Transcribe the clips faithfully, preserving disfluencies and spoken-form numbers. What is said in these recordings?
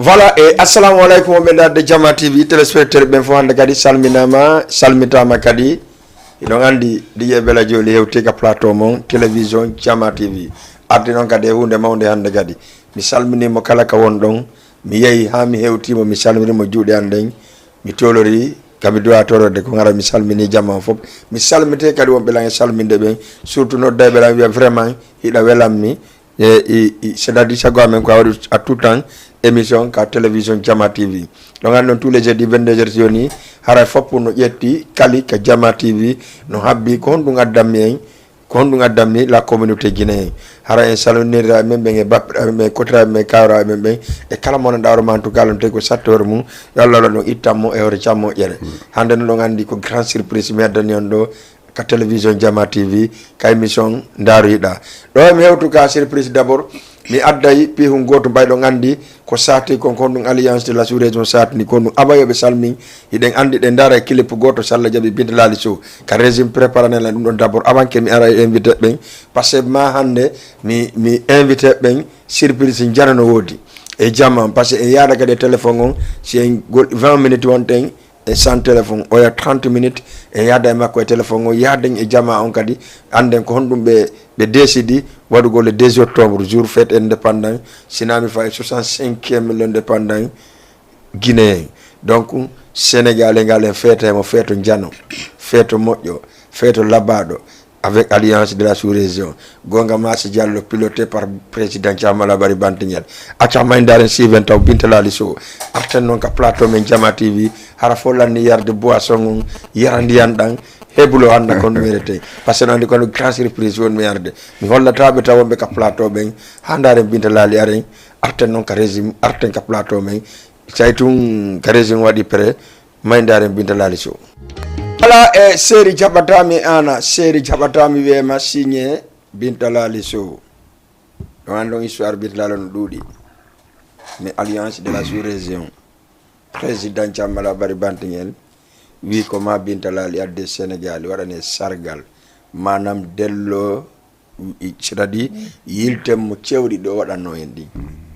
Voilà, e assalamu aleykum, wonɓe darde Jama T V, téléspectateur ɓen fof hannde kadi salminaama, salmitaama kadi. Hiɗon anndi, D J Bella Jooli hewti ka plateau mon télévision Jama T V. Ardi noon kadi e huunde mawnde hannde kadi. Mi salminii mo kala ka won ɗon. Mi yehi haa mi hewtii mo, mi salminii mo juuɗe an ɗen. Mi toolorii, ka mi duwa toororde ko ngara, mi salminii jama on fof. Mi salmitee kadi wonɓe lan e salminde ɓen, surtout noddayɓe lan wiya vraiment hiɗa welammi. E, i, i, c'est-à-dire sago amen ko a waɗi a tout temps émission ka télévision Jama T V. Ɗon anndi on tous les jeudis vingt-deux heures si yoni, haray foppu no ƴetti kali ka Jama T V, no habbi ko honɗum addanmi en, ko honɗum addanmi la communauté guinéen. Hara en salminira men ɓen e bappiraaɓe men, kotiraaɓe men, kawraaɓe men ɓen, e kala mo nanɗa hoore ma, en tout cas, lon tawi ko sattoore mum, yo Allah ɗon ittan mo e hoore cam moƴƴere. Hannde no ɗon anndi ko grande surprise mi addani on ɗo, ka télévision Jama T V, ka émission Ndaaru Yiɗa. Ɗo mi hewtu ka surprise d'abord, mi adday pihun gooto mbayɗo nganndi ko saati kon, kon ɗum Alliance de la Sous-Région saatini kon ɗum. Abayoɓe salmin, hiɗen anndi ɗen ndaara e clip gooto, so Allah jaɓi, Binta Laali Sow. Ka régime préparanel en ɗum ɗon d'abord, avant que mi ara e invité ɓen. Parce que ma hannde, mi, mi invité ɓen, surprise njano no woodi. E jama, parce que en yaada kadi e téléphone on, si en gol vingt minutes wonten, e sans téléphone, oya trente minutes, en yaada e makko e téléphone o, yaaden e jama on kadi, annden ko honɗum ɓe, ɓe décidi waɗugol le deux octobre, jour fête indépendant, sinaa mi fayi soixante-cinquième l'indépendant guinéen. Donc, Sénégal e ngal en feete mo feeto njano, feeto moƴƴo, feeto labaaɗo, avec Alliance de la Sous-Région. Gonga Massi Diallo, piloté par président Thiamala Bari Bantignel. Acca ma en ndaaren siiven taw Binta Laali Sow. Arten noon ka plateau men Jama T V. Hara fof lanni yarde boisson on, yara ndiyan ɗan, hebulo hannda kon werete. Parce que no anndi kono grand surprise won mi yarde. Mi hollata ɓe taw wonɓe ka plateau ɓen. Haa ndaaren Binta Laali aren. Arten noon ka régime, arten ka plateau men. Say tun ka régime waɗi prêt. May ndaaren Binta Laali Sow. Ala e série jaɓataa mi ana, série jaɓataa mi weema signé Binta Laali Sow. Ɗon anndi on histoire Binta Laali no ɗuuɗi. Mais Alliance de la Sous-Région, président Thiamala Bari Bantignel, wi ko ma Binta Laali adde Sénégal, waɗane sargal. Maanaam dello, c'est-à-dire yilten mo cewɗi ɗo waɗanno en ɗin.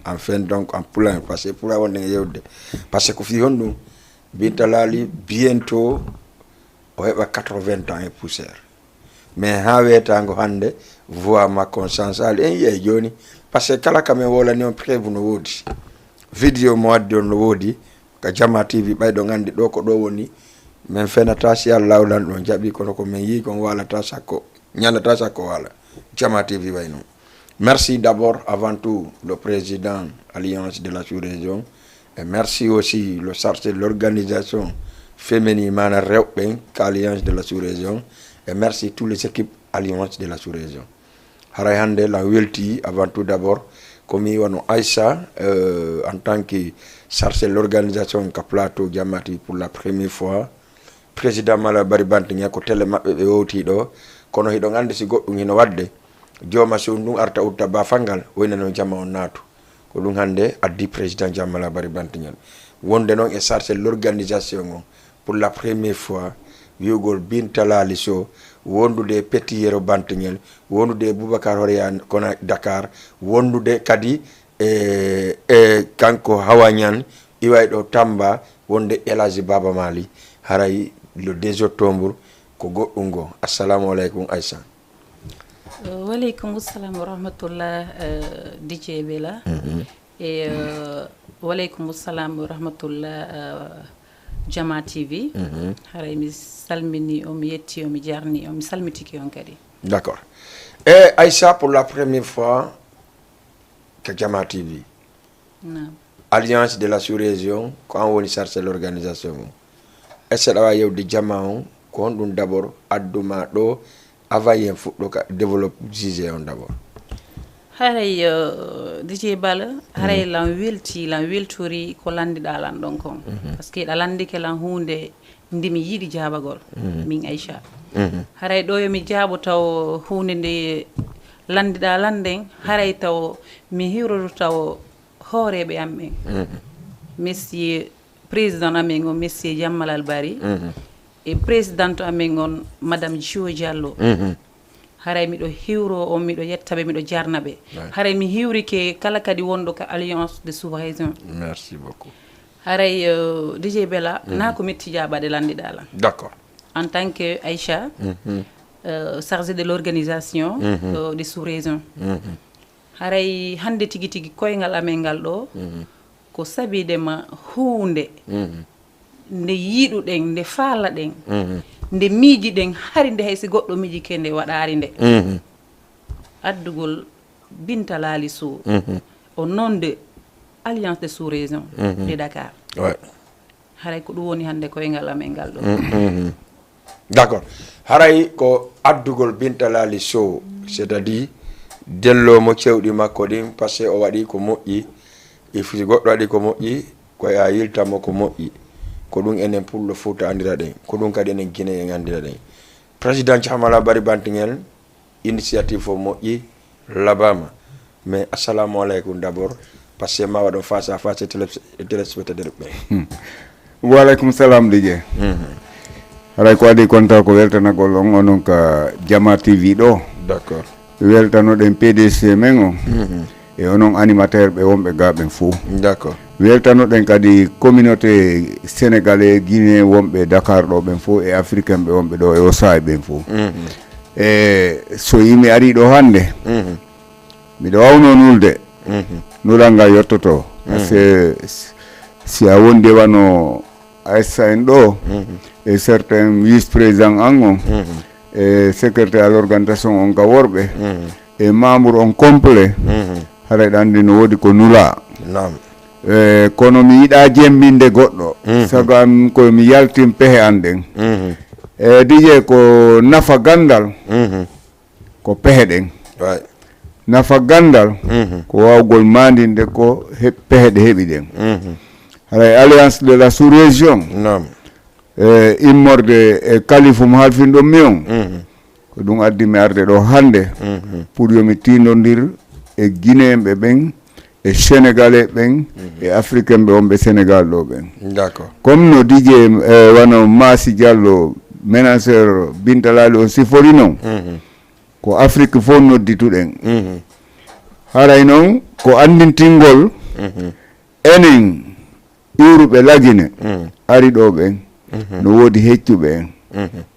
En fin donc en plein, parce que pour wonde e yewde. Parce que ko fii honɗum, Binta Laali bientôt o heɓa quatre-vingts ans et poussière. Mais haa weetaango hannde, voix makko on sansaali. En yiyay jooni, parce que kala ka men wolani on preuve no woodi. Vidéo mo addi on no woodi, ka Jama T V ɓayɗo nganndi ɗo ko ɗo woni. Men fenata si Allah lan ɗon jaɓi, kono ko men yii kon waalata sakko, ñallata sakko waala. Jama T V way non. Merci d'abord, avant tout, le président Alliance de la Sous-Région. Et merci aussi le chargé de l'organisation féminine, maanaam rewɓe ɓen, ka Alliance de la Sous-Région. Et merci toutes les équipes Alliance de la Sous-Région. Haray hannde lan welti avant tout d'abord, ko mi wano Aïssa, euh, en tant que chargé de l'organisation ka plateau Jama T V pour la première fois. Président Mala Bari Bantiñe ko télé maɓɓe ɓe wowti ɗo, kono hiɗon anndi si goɗɗum hino waɗde, jooma si on ɗum arta utta bafal ngal, o ina noon jama on naatu. Ko ɗum hannde addi président Jammala Bari Bantiñel. Wonde noon e chargé l'organisation on, pour la première fois, wi'ugol Binta Laali Sow, wondude e Petit Yero Bantiñel, wondude e Boubacar Horeya kono Dakar, wondude kadi e, e kanko Hawa Ñaan, iway ɗo Tamba, wonde El Hadji Baba Mali, haray le deux octobre, ko goɗɗum go. Assalamu aleykum, Aïssa. Waleykum salam wa rahmatullah, eh, D J Bella. E eh, waleykum salam wa rahmatullah, eh, Jama T V. Haray mi salmini on, mi yetti on, mi jarni on, mi salmitiki on kadi. D'accord. E Aïssa, pour la première fois, ka Jama T V. Naam. Alliance de la sous-région, ko an woni chargé l'organisation mum. Est-ce que aɗa wawi yewde jama on, ko honɗum d'abord adduma ɗo, avant yen fuɗɗo ka développe sujet on d'abord? Haray, eh, D J Bala, haray lan welti, lan weltori ko landiɗa lan ɗon kon. Parce que ɗa landike lan hunde nde mi yiɗi jaabagol, min Aïcha. Haray ɗo yo mi jaabo taw hunde nde landiɗa lan nden, haray taw mi hiwroto taw hooreɓe am ɓen. Monsieur président amen o, monsieur Jammal Albari, e présidente amen on, madame Jio Diallo. Haray miɗo hiwro on, miɗo yetta ɓe, miɗo jarna ɓe. Haray mi hiwrike kala kadi wonɗo ka Alliance de Sous-Région. Merci beaucoup. Haray uh, D J Bella, na ko mitti jaɓaɗe landiɗa lan. D'accord. En tant que Aïcha, uh, chargée de l'organisation uh, de sous-région. Haray hannde tigi tigi koyngal amen ngal ɗo ko sabiide ma huunde nde yiɗuɗen, nde faalaɗen, nde miijiɗen, hari nde hay si goɗɗo miijike nde waɗaari nde. Addugol Binta Laali Sow au nom de Alliance de sous-région de Dakar. Ouais. Haray ko ɗum woni hannde koyngal amen ngal ɗo. D'accord. Haray ko addugol Binta Laali Sow, c'est-à-dire delloo mo cewɗi makko ɗin, parce que o waɗi ko moƴƴi. Il faut goɗɗo waɗi ko moƴƴi, ko a yilta mo ko moƴƴi. Ko ɗum enen Pullo Fuuta anndira ɗen, ko ɗum kadi enen Gine en anndira ɗen. Président Thiamala Bari Bantingel, initiative o moƴƴi, labaama. Mais assalamu aleykum d'abord, parce que ma waɗon face à face e télé- e téléspectateur ɓe. Wa aleykum salam, D J. Haray ko adi konta ko weltanagol on onon ka Jama T V ɗo. D'accord. Weltanoɗen P D G men on e onon animateur ɓe wonɓe ga ɓen fof. D'accord. Weltanoɗen kadi communauté sénégalais, guinéen wonɓe Dakar ɗo ɓen fof e africain ɓe wonɓe ɗo e Osaay ɓen fof. E so yimi ari ɗo hannde, miɗo wawno nulde, nulal ngal yettoto. Parce que si a wondi wano Aissa en ɗo, e certain vice président an on, e secrétaire à l'organisation on ka worɓe, e membre on complet, haray ɗa anndi no woodi ko nula. Naam. E kono mi yiɗa jembinde goɗɗo, sago an ko mi yaltin pehe an ɗen. E D J, ko nafa ganndal, ko pehe ɗen. Ouais. Nafa ganndal, ko wawgol mandinde ko he- pehe ɗe heɓi ɗen. Haray Alliance de la sous-région, Naam. e immorde e kalifu mo halfin ɗum mi on, ko ɗum addi mi arde ɗo hannde, pour yo mi tindondir e guinéenɓe ɓen, e sénégalais ɓen, e africain ɓe wonɓe Sénégal ɗo ɓen. D'accord. Comme no D J, e wano Masi Diallo, ménageur Binta Laali on sifori non, ko Afrique fof noddituɗen. Haray non ko anndintingol enen iwruɓe Lagine ari ɗo ɓen, no woodi heccuɓe en,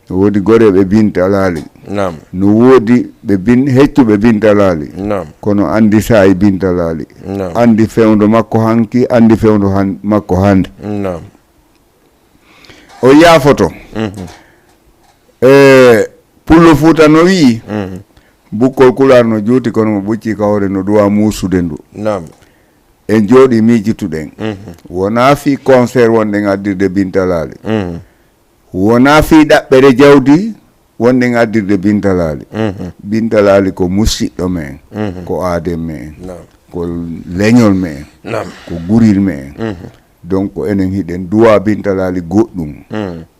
no woodi goreeɓe Binta Laali, Naam. No woodi ɓe bin heccuɓe Binta Laali, Naam. Kono anndi saayi Binta Laali, Naam. Anndi fewndo makko hanki, anndi fewndo han- makko hannde. Naam. O yaafoto. E Pullo Fuuta no wi'i, bukkol kulaar no juuti kono mo ɓucci ka hoore no duwa muusude ndu. Naam. En jooɗi miijituɗen. Wonaa fii concert wonɗen addirde Binta Laali. Wonaa fii ɗaɓɓere jawdi wonɗen addirde Binta Laali. Binta Laali ko musiɗɗo men, ko aaden men, Naam. ko leñol men, Naam. ko guril men. Donc enen hiɗen duwa Binta Laali goɗɗum.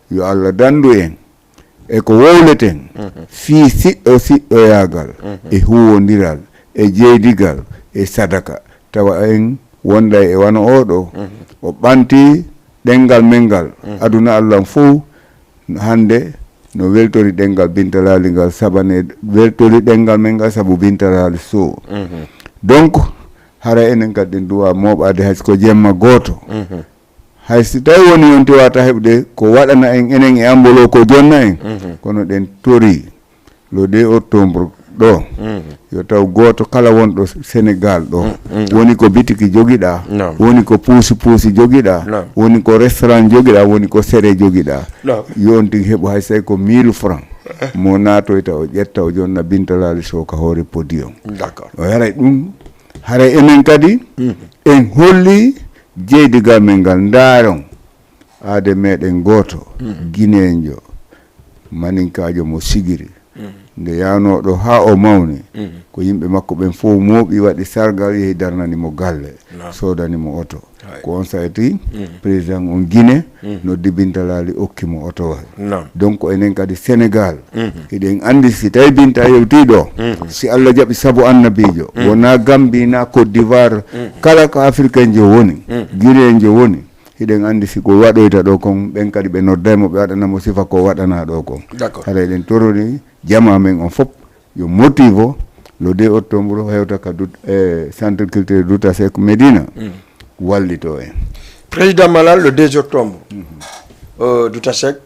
Yo Allah dandu en e ko wowleten fii siɗɗo siɗɗoyaagal e huwondiral e jeydigal e sadaka, tawa en wonday e wano oɗo. O ɓanti ɗenngal men ngal aduna Allah fow, hannde no weltori ɗenngal Binta Laali ngal, sabane weltori ɗenngal men ngal sabu Binta Laali Sow. Donc hara enen kadi en duwa mooɓaade hay so ko jemma gooto. Hay si tawi woni yonti wata heɓde ko waɗana en enen e ambolo ko jonna en, kono ɗen tori le deux octobre ɗo, yo taw gooto kala wonɗo Sénégal ɗo, woni ko bitiki jogiɗa, Naam. Woni ko puusi puusi jogiɗa, Naam. Woni ko restaurant jogiɗa, woni ko sere jogiɗa, Naam. Yo on tigi heɓu hay say ko mille francs, mo naatoyta o ƴetta o jonna Binta Laali Sow ka hoore podium. D'accord. O haray ɗum, haray enen kadi en holli jeydigal men ngal, ndaaron aade meɗen gooto, Guinéenjo, Maninkaajo mo sigiri. Nde yaanooɗo haa o mawni, ko yimɓe makko ɓen fof mooɓi, waɗi sargal, yehi darnani mo galle, Naam. Soodani mo oto. Hay. Ko on sayti président on Guinée noddi Binta Laali, okki mo otowal. Naam. Donc enen kadi Sénégal, hiɗen anndi si tawi Binta yewti ɗo, si Allah jaɓi sabu annabiijo, wonaa Gambie na Côte d'Ivoire, kala ko africain jo woni, Guinéen jo woni, hiɗen anndi si ko waɗoyta ɗo kon, ɓen kadi ɓe nodday mo, ɓe waɗana mo sifa ko waɗana ɗo kon. D'accord. Hara eɗen torori jama men on fof, Yo motivo, le deux octobre, hewta ka Dut-, eh, Centre Culturel Douta Seck Médina, wallito en. Président Malal, le deux octobre, euh, Douta Seck,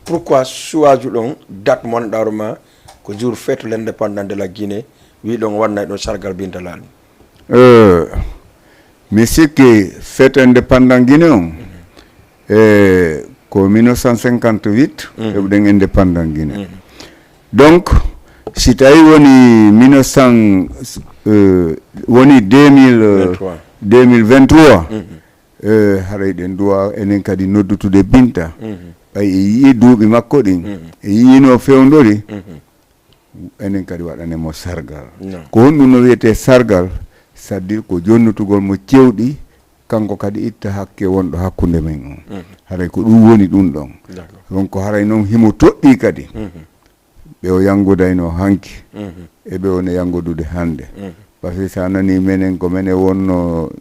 pourquoi choisi ɗon date mo annduɗaa ma ko jour fête l'indépendance de la Guinée, wi ɗon wannay ɗon sargal Binta Laali? Euh, mi sikki fête indépendant Guinée on, e ko mille neuf cent cinquante-huit, heɓuɗen indépendant Guinée. Donc, si tawi woni mille neuf cent, euh, woni deux mille, euh, deux mille vingt-trois, euh, haray ɗen duwa enen kadi noddutude Binta. Ɓay e yii duuɓi makko ɗin, e yii no fewndori, enen kadi waɗane mo sargal. Ko honɗum no wiyetee sargal? C'est-à-dire ko jonnutugol mo cewɗi, kanko kadi itta hakke wonɗo hakkunde men on. Haray ko ɗum woni ɗum ɗon. Donc haray noon himo toɗɗii kadi ɓe o yanngodaynoo hanki e ɓe o ne yanngodude hannde. Parce que so a nanii menen ko menen wonno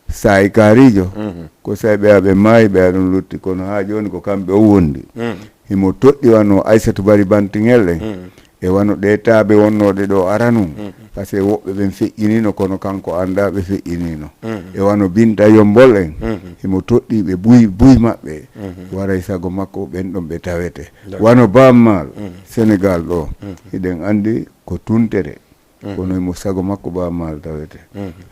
saay kaariijo, ko saay ɓe aɓe maayi, ɓe aɗum lutti, kono haa jooni ko kamɓe o wondi. Himo toɗɗi wano Aysatu Bari Bantiŋel en, e wano ɗee taabe wonnooɗe ɗo aranun. Parce que woɓɓe ɓen feƴƴiniino, kono kanko anndaa ɓe feƴƴiniino. E wano Binta Yombol en, himo toɗɗii ɓe buy, buy maɓɓe. Waray sago makko ɓen ɗon ɓe tawete. Wano Baaba Maal, Senegaal ɗo, hiɗen anndi ko tuntere. Kono himo sago makko Baaba Maal tawete.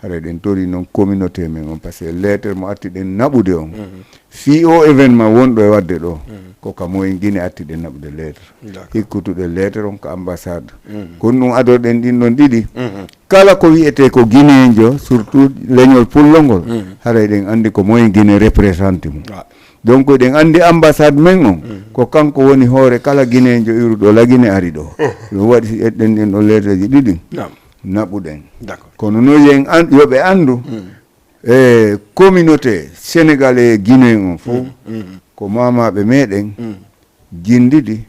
Haray ɗen tori noon communauté men on, parce que lettre mo arti ɗen naɓude on. Fii o événement wonɗo e waɗde ɗo, ko ka Moyen Guinée arti ɗen naɓude lettre. Hikkutuɗe lettre on ka ambassade. Kono ɗum adorɗen ɗin ɗon ɗiɗi. Kala ko wiyetee ko Guinéenjo, surtout leñol pullo ngol, haray ɗen anndi ko Moyen Guinée représenté mum. Donc eɗen anndi ambassade men on, ko kanko woni hoore kala Guinéenjo iwruɗo la Guinée ari ɗo. Ɗum waɗi si eɗen ɗin ɗon lettre ji ɗiɗi naɓuɗen. Kono no yen an-, yo ɓe anndu, e communauté sénégalais Guinée on fof, ko maamaaɓe meɗen jinndidi,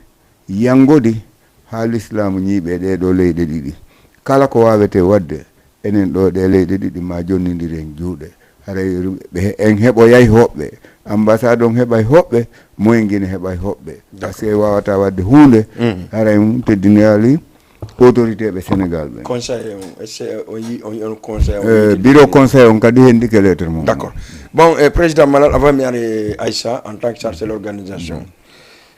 yanngodi, haa lislaamu ñiiɓe ɗee ɗoo leyɗe ɗiɗi. Kala ko waawetee waɗde, enen ɗoo ɗee leyɗe ɗiɗi ma jonnindiren juuɗe. Haray ɓe, en heɓoyay hoɓɓe. Ambassade on heɓay hoɓɓe, Moyen Guinée heɓay hoɓɓe. Parce que wawata waɗde huunde, haray mum teddiniraali autorité ɓe Sénégal ɓen. Conseil on, est-ce que on yi, on yi on conseil on? Euh, bureau conseil on kadi hendike lettre mum. D'accord. Bon, euh, président Malal, avant mi ari Aïssa, en tant que chargé de l'organisation,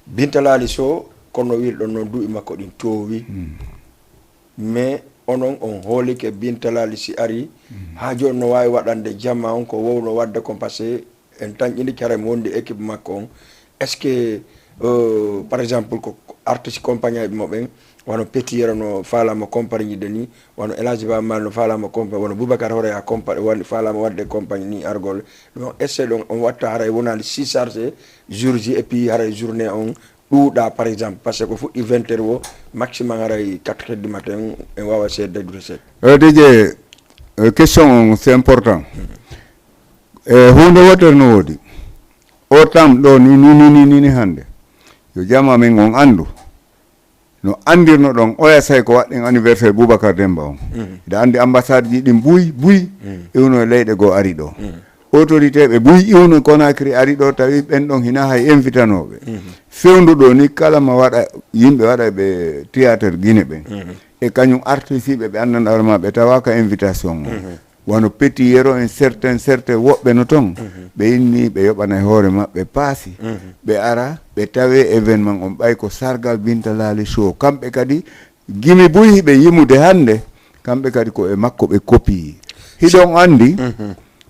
Binta Laali Soh, kono wirɗon noon duuɓi makko ɗin toowi. Mais onon on hoolike Binta Laali si ari, haa jooni no waawi waɗande jama on ko wowno waɗde kon, parce que en tanƴinike haray mo wondi équipe makko on. Est-ce que, euh, par exemple, ko artiste compagnie mo ɓen, wano Petit Yero no faalama compagnie de ni, wano El Hadji Ba Mal no faalama compagnie, wano Boubacar Horea compagnie, wano faalama waɗde compagnie ni argol. Donc, est-ce que ɗon on watta haray wonaali si chargé jour ji et puis haray journée on ɗuuɗa, par exemple, parce que ko fuɗɗi vingt heures o, maximum haray quatre heures du matin, en waawa seedde daydude seeɗa. Euh, D J, euh, question on, c'est important. E huunde wootere no woodi. O tam ɗo ni, ni, ni, ni, ni, ni hannde. Yo jama men on anndu. No anndirno ɗon, oya say ko waɗɗen anniversaire Boubacar Demba on. Hiɗa anndi ambassade ji ɗin buy, buy, iwno e leyɗe goo ari ɗo. Autorité ɓe buy iwno Conakry ari ɗo, tawi ɓen ɗon hina hay invitanooɓe. Fewndo ɗo ni kala ma waɗa, yimɓe waɗa ɓe théâtre Guinée ɓen. E kañum artiste ɓe, ɓe anndanɗa hoore ma ɓe tawaaka invitation on. Wano Petit Yero en, certain, certain woɓɓe no ton. Ɓe inni ɓe yoɓanay hoore maɓɓe paasi. Ɓe ara, ɓe tawe événement on, ɓay ko sargal Binta Laali Show. Kamɓe kadi, gimi buy hiɓe yimude hannde, kamɓe kadi ko e makko ɓe kopiyi. Hiɗon anndi,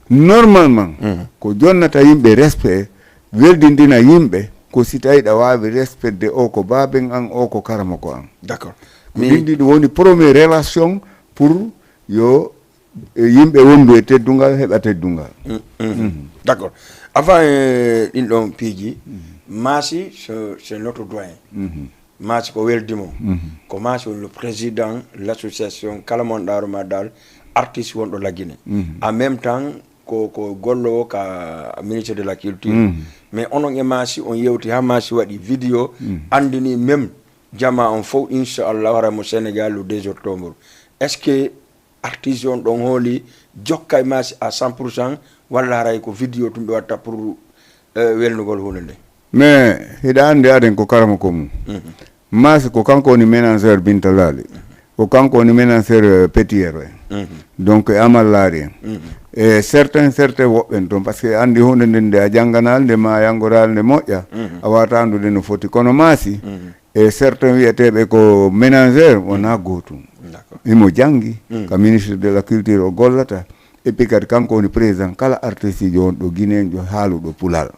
normalement, ko jonnata yimɓe respect, weldindina yimɓe, ko si tawi ɗa waawi respectde o ko baaben an, o ko karamoko an. D'accord. Ko ɗin ɗiɗi woni première relation pour yo e yimɓe wondu e teddungal, heɓa teddungal. D'accord. Avant, euh, ɗin ɗon piiji, Maasi, c'est, c'est notre doyen. Maasi ko weldi mo. Ko Maasi woni le président l'association Kala Mon Ɗaaro Ma Dal, artiste wonɗo La Guinée. En même temps, ko, ko gollowo ka ministre de la culture. Mais onon e Maasi, on yewti haa Maasi waɗi vidéo, anndini même jama on fof, inchallah, hara mo Sénégal le deux octobre. Est-ce que artiste on ɗon hooli jokka e Maasi à cent pour cent, walla haray ko vidéo tun ɓe watta pour, euh, welnugol huunde nde? Mais hiɗa anndi aden ko karamoko mum. Maasi ko kanko woni manager Binta Laali. Ko kanko woni ménageur, euh, Petit Yero en. Donc e Amal Laari en. E certains, certains woɓɓe en toon, parce que anndi huunde nden nde a jannganaali nde ma a yanngoraali nde moƴƴa, a waata anndude no foti. Kono Maasi, e certains wiyeteeɓe ko ménageur, wonaa gootum. Imo janngi, ka ministre de la culture o gollata. Et puis kadi kanko woni président kala artiste jo won ɗo Guinée jo haaluɗo Pulaar.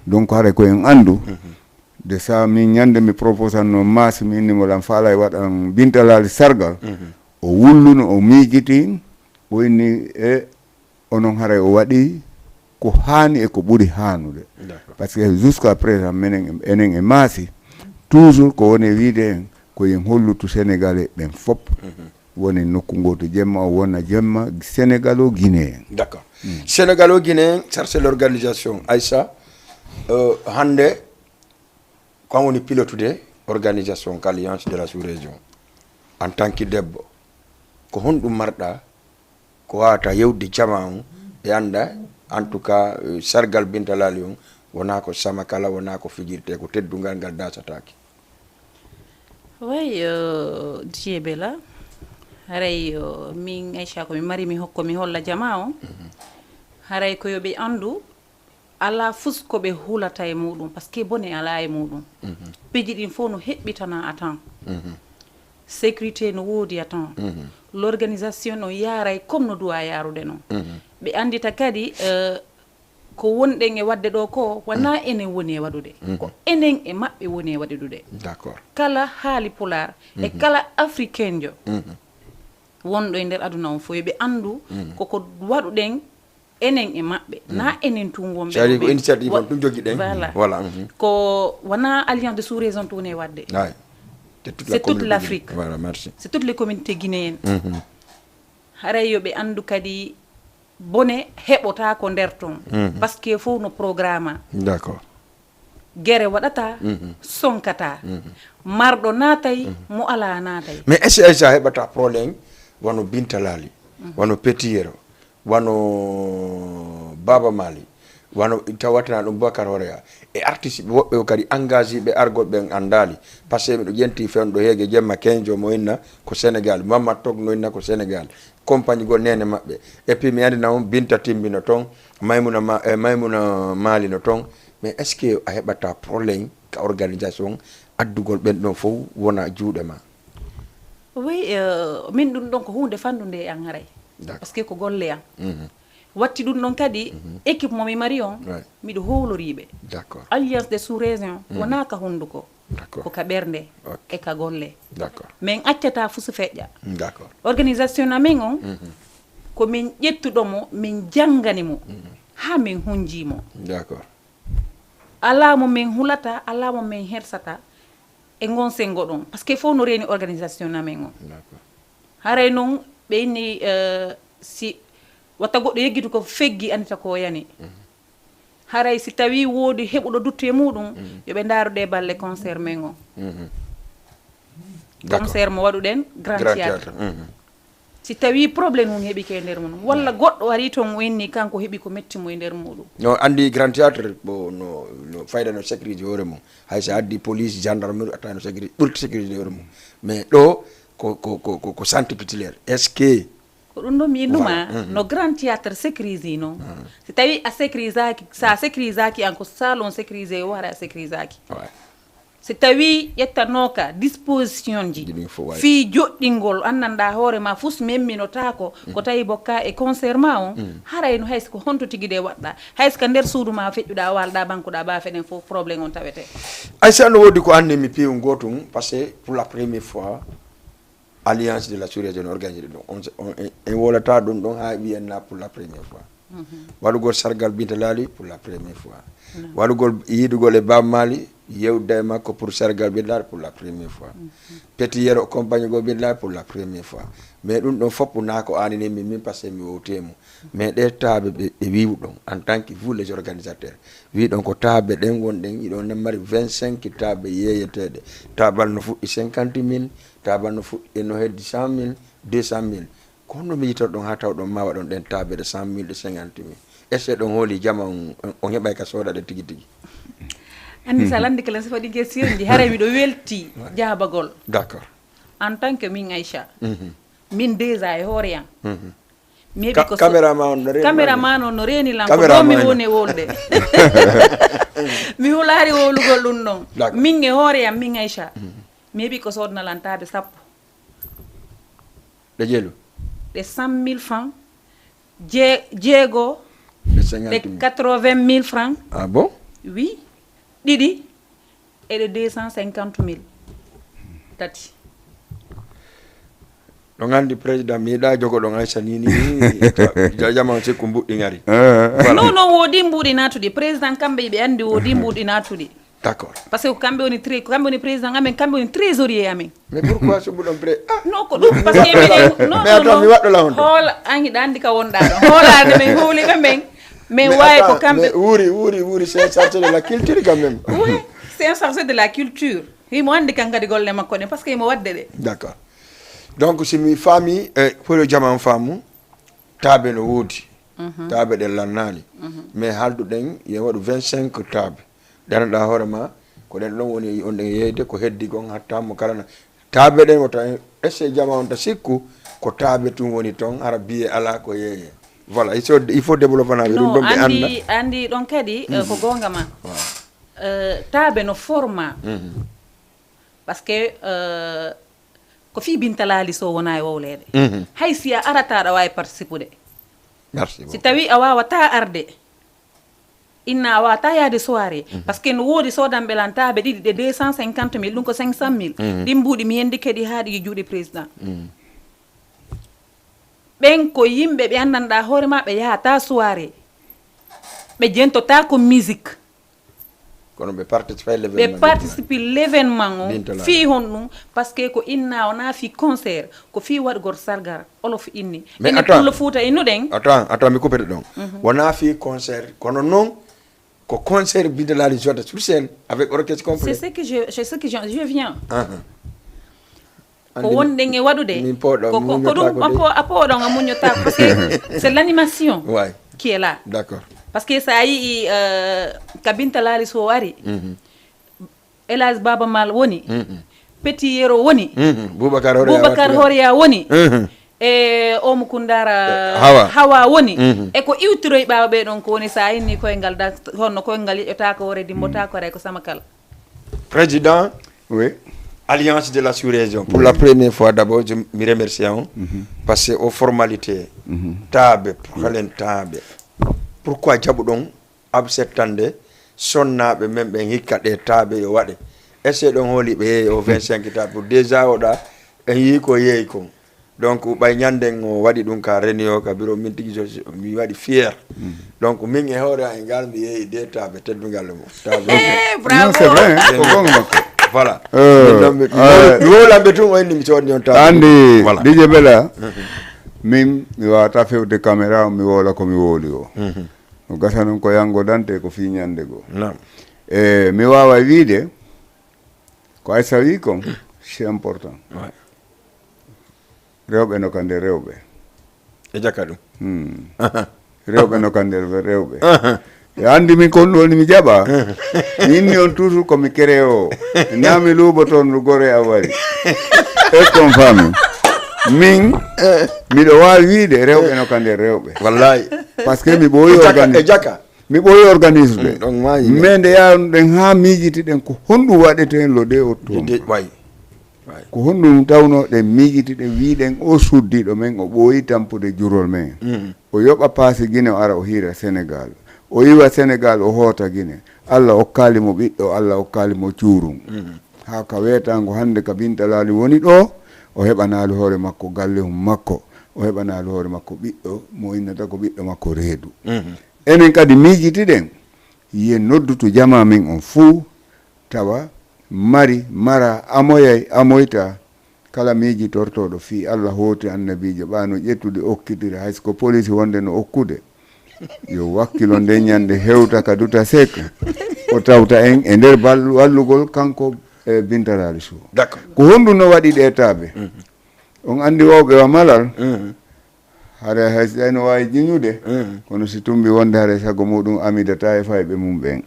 Donc haray ko en anndu, de ça min ñande mi proposanno Maasi, mi inni mo lan faalay waɗan Binta Laali sargal. O wulluno, o miijiti, o inni e onon haray o waɗi ko haani e ko ɓuri haanude. Par ce que jusqu'à présent menen, enen e Maasi, toujours ko woni e wiide en ko yen hollutu Sénégalais ɓen fop woni nokku gooto, jemma o wona jemma Sénégal o Guinée en. D'accord. Sénégal o Guinée en, chargé l'organisation, Aïssa, euh, hannde ko an woni pilotude organisation ka Alliance de la sous-région. En tant que debbo, ko honɗum marɗa ko waawata yewde jama on ɓe annda, en tout cas, euh, sargal Binta Laali on wonaa ko samakala, wonaa ko fijirte, ko teddungal ngal daasataake. Way, euh, Didier Bella, haray, euh, min Aïcha ko mi mari mi hokko mi holla jama on. Haray ko yo ɓe anndu, alaa fus ko ɓe hulata e muɗum, parce que bone alaa e muɗum. Piiji ɗin fof no heɓɓitana a tan. Sécurité no woodi a tan. L'organisation no yaaray comme no duwa yaarude non. Ɓe anndita kadi, euh, ko wonɗen e waɗde ɗo ko wonaa enen woni e waɗude. Ko enen e maɓɓe woni e waɗude. D'accord. Kala haali Pulaar e kala Africain jo wonɗo e nder aduna on fof, yo ɓe anndu koko waɗuɗen enen e maɓɓe, na enen tun wonɓe. C'est-à-dire ko initiative on tun jogiɗen. Voilà. Voilà. Ko wona alliance de sous-région tun e waɗde. C'est toute l'Afrique. Voilà, merci. C'est toutes les communautés guinéennes. Haray yo ɓe anndu kadi bone heɓotaako nder ton. Parce que fof no programme. D'accord. Gere waɗata, sonkata. Marɗo naatay, mo alaa naatay. Mais est-ce que Aïcha heɓata problème wano Binta Laali, wano Petit Yero, wano Baba Mali, wano tawatana ɗum Boubacar Horea, e artiste ɓe woɓɓe kadi engagé ɓe argol ɓen anndaali? Parce que miɗo ƴenti fewndo heege jemma Kenjo mo inna ko Sénégal, Mamadou Tog no inna ko Sénégal, compagnie gol nene maɓɓe. Et puis mi andina on Binta Timbi no ton, Maymuna Ma-, eh, Maymuna Mali no ton. Mais est-ce que a heɓata problème ka organisation addugol ɓen ɗon fof wona juuɗe ma? Oui, euh, min ɗum ɗon ko huunde fanndude e an haray. D'accord. Parce que ko golle an. Watti ɗum ɗon kadi, équipe mo mi mari on, miɗo howloriiɓe. D'accord. Alliance des sous-régions wonaa ka hunnduko, ko ka ɓernde e ka golle. D'accord. Min accata fusu feƴƴa. D'accord. Organisation amin on, ko min ƴettuɗo mo, min janngani mo, haa min hunjii mo. D'accord. Alaa mo min hulata, alaa mo min hersata e ngon senngo ɗon. Parce que fof no reeni organisation amin on. D'accord. Haray noon ɓe inni, eh, si wata goɗɗo yeggitu ko feggi, anndita ko yani. Haray si tawii woodi heɓuɗo duttu e muɗum, yo ɓe ndaaru ɗe balle concert men on. D'accord. Concert mo waɗuɗen Grand Théâtre. Si tawii problème mum heɓike e nder mum, walla goɗɗo ari toon o inni kanko heɓi ko metti mo e nder muɗum. No anndi Grand Théâtre, bon, no, no fayda no sécuriser hoore mum. Hay so addi police, gendarmerie, atta no sécuriser, ɓurti sécuriser hoore mum. Mais ɗo ko, ko, ko, ko, ko centre culturel. Est-ce que Ko ɗum ɗo mi innuma, no Grand Théâtre sécurisé noon. Si tawii a sécurisaki, so a sécurisaki an ko salon sécurisé o hara a sécurisaki. Si tawii ƴettanooka disposition ji fii joɗɗingol, anndanɗaa hoore ma fus memminotaako, ko tawi bokka e concert ma on, haray no hay so ko honto tigi de waɗɗa, hay so ka nder suudu ma feƴƴuɗa, walɗa, bankuɗa, baafe ɗen fof problème on tawete. Aïssa, no woodi ko anni mi piiw gootum, parce que pour la première fois, Alliance de la sous-région organisé ɗum. On, on, en, en wolata ɗum ɗon haa wiyen na pour la première fois. Waɗugol sargal Binta Laali pour la première fois. Waɗugol yiidugol e Baaba Maali, yewda e makko pour sargal Binta Laali pour la première fois. Petit Yero compagnie gol Binta Laali pour la première fois. Mais ɗum ɗon fof na ko anini min, min parce que mi wowtemo. Mais ɗe taaɓe ɓe, ɓe wiwɗon en tant que vous les organisateurs. Wiɗon ko taaɓe ɗen wonɗen, iɗon mari vingt-cinq taaɓe yeeyeteeɗe. Taabal no fuɗɗi cinquante mille, taabal no fuɗɗi e no heddi cent mille, deux cent mille. Ko honno miijitorɗon haa tawɗon ma waɗon ɗen taaɓe ɗe cent mille, ɗe cinquante mille? Est-ce que ɗon hooli jama on, on, on heɓay ka sooda ɗe tigi tigi? Anndi sa lanndike lan, so waɗi question ji, haray miɗo welti jaabagol. D'accord. En tant que min Aïcha, min déjà e hoore am, maybe ko caméraman on no reeni lan, ko ɗo mi woni wolde. Mi hulaari wowlugol ɗum ɗon. Min e hoore am, min Aïcha, maybe ko sodna lan taabe sappo. Ɗe jeelu? Ɗe cent mille francs, jeego, ɗe quatre-vingt mille francs. Ah bon? Oui. Ɗiɗi, e ɗe deux cent cinquante mille. Tati. Ɗon anndi président mi yiɗa jogo ɗon Aïcha ni ni. Jajama on sikku mbuɗɗi ngari. Non non, woodi mbuɗi natuɗi président, kamɓe ɓe anndi woodi mbuɗi natuɗi. D'accord. Parce que ko kamɓe woni tré- ko kamɓe woni président amen, kamɓe woni trésorier amen. Mais pourquoi so mbuɗon pré ah? Non ko ɗum parce que minen non mais non attends mi waɗɗo la honto. Hoola an hiɗa anndi ka wonɗa ɗo hoolaade men huuliɓe men. Men wawi ko kamɓe. Wuuri wuuri wuuri, c'est un chargé de la culture quand même. Oui, c'est un chargé de la culture. Himo anndi kan kadi golle makko ɗen parce que himo waɗde ɗe. D'accord. Donc si mi faami e foyo jama on faamu, taabe no woodi. Taabe ɗen lannaali. Mais haalduɗen yo waɗu vingt-cinq taabe. Danoɗa hoore ma ko ɗen ɗon woni on ɗen yeeyde ko heddi kon hatta mo kala na taabe ɗen wota esse jama on ta sikku ko taabe tun woni ton hara biye ala ko yeeye. Voilà, il faut il faut développement ɓe ɗum ɗon ɓe annda. Anndi ɗon kadi eh, ko goonga ma. Eh, taabe no forma parce que eh, ko fii bintalaali so wona e wowleede. Hay si a arata aɗa waawi participude. Si tawi a waawata arde inna a waawata yaade soirée parce que no woodi soodanɓe lan taabe ɗiɗi ɗe deux cent cinquante mille ɗum ko cinq cent mille. Ɗin mbuuɗi mi yendi kadi haa ɗi juuɗe président. Ɓen ko yimɓe ɓe anndanɗa hoore ma ɓe yahata soirée, ɓe jentota ko musique. Kono ɓe participe ɓe participe l'événement o fii honɗum? Parce que ko inna wona fii concert, ko fii waɗugol sargal. Olof inni ene pullo fuuta innuɗen. Attends attends mi coupete ɗon. Wona fii concert kono noon ko concert bidalaali jota sur scène avec orchestre complet. C'est ce que je, c'est ce que je, je viens. Ko wonɗen e waɗude ko ɗum a pooɗon a muññotaako parce que c'est l'animation qui est là. D'accord. Parce que so a yii ka bintalaali so o ari, elage baba mal woni, petit yero woni, boubacar horeya woni, e omo kundara hawa woni. E ko iwtiroy ɓaawa ɓee ɗon ko woni so a inni koyngal da honno koyngal yeƴotaako hoore dimbotaako ray ko samakal. Président, oui, Alliance de la sous-région, pour la première fois d'abord, je me remercie hein, parce que aux formalités, taabe, halen taabe. Pourquoi jaɓuɗon absettande sonnaaɓe men ɓen hikka ɗe taabe yo waɗe? Est-ce que ɗon hooli ɓe yeeyi o vingt-cinq taabe pour déjà oɗa en yii ko yeeyi kon. Donc ɓay ñanden o waɗi ɗum ka reni o ka biro min tigi mi waɗi fier. Donc min e hoore an e ngal mi yeeyi de taabe teddungal mo taabe. Eh, bravo. Non, c'est vrai hein, ko gonga makko. Voilà. Mi wolanɓe tun o inni mi soodni on taabe. Andi dije bela. Min mi wawata fewde caméra mi woola ko mi wooli o. No gasa noon ko yangodante ko fii ñande goo. E mi waawa wiide ko aysa wii kon c'est important. Rewɓe no ka nder rewɓe. E jaka ɗum. Rewɓe no ka nder rewɓe. E anndi min kon woni mi jaɓa. Mi inni on toujours ko mi kerewo. Na mi luubo toon no gore a wari. Est-ce qu'on faami? Min miɗo waawi wiide rewɓe no ka nder rewɓe. Wallahi. Parce que mi ɓooyi organi e jaka. Mi ɓooyi organisde. Mais nde yaruɗen haa miijitiɗen ko honɗum waɗete heen lo de ottoon. Ko honɗum tawno ɗen miijitiɗen wiiɗen o suddiiɗo men o ɓooyi tampude jurol men. O yoɓa paasi Gine o ara o hiira Senegal. O iwa Senegal o hoota Gine. Allah okkaali mo ɓiɗɗo, Allah okkaali mo cuurum. Haa ka weetaango hannde ka bintalaali woni ɗo, o heɓanaali hoore makko gallehum makko. O heɓanaali hoore makko ɓiɗɗo mo innata ko ɓiɗɗo makko reedu. Enen kadi miijitiɗen, yen noddutu jamaa men on fuu, tawa mari, mara, amoyay, amoyta, kala miijitortooɗo fii Alla hooti annabiijo ɓaa no ƴettude okkitiri hay so ko polisi wonde no okkude, yo wakkilo nden ñande hewta ka duta sek o tawta en e nder bal- wallugol kanko e bintaraali suo. Ko honɗum no waɗi ɗe taabe? On anndi wowɓe wa malal. Hare hay si tawi no waawi jiñude, kono si tumbi wonde hare sago muɗum amidata e fayɓe mum ɓen.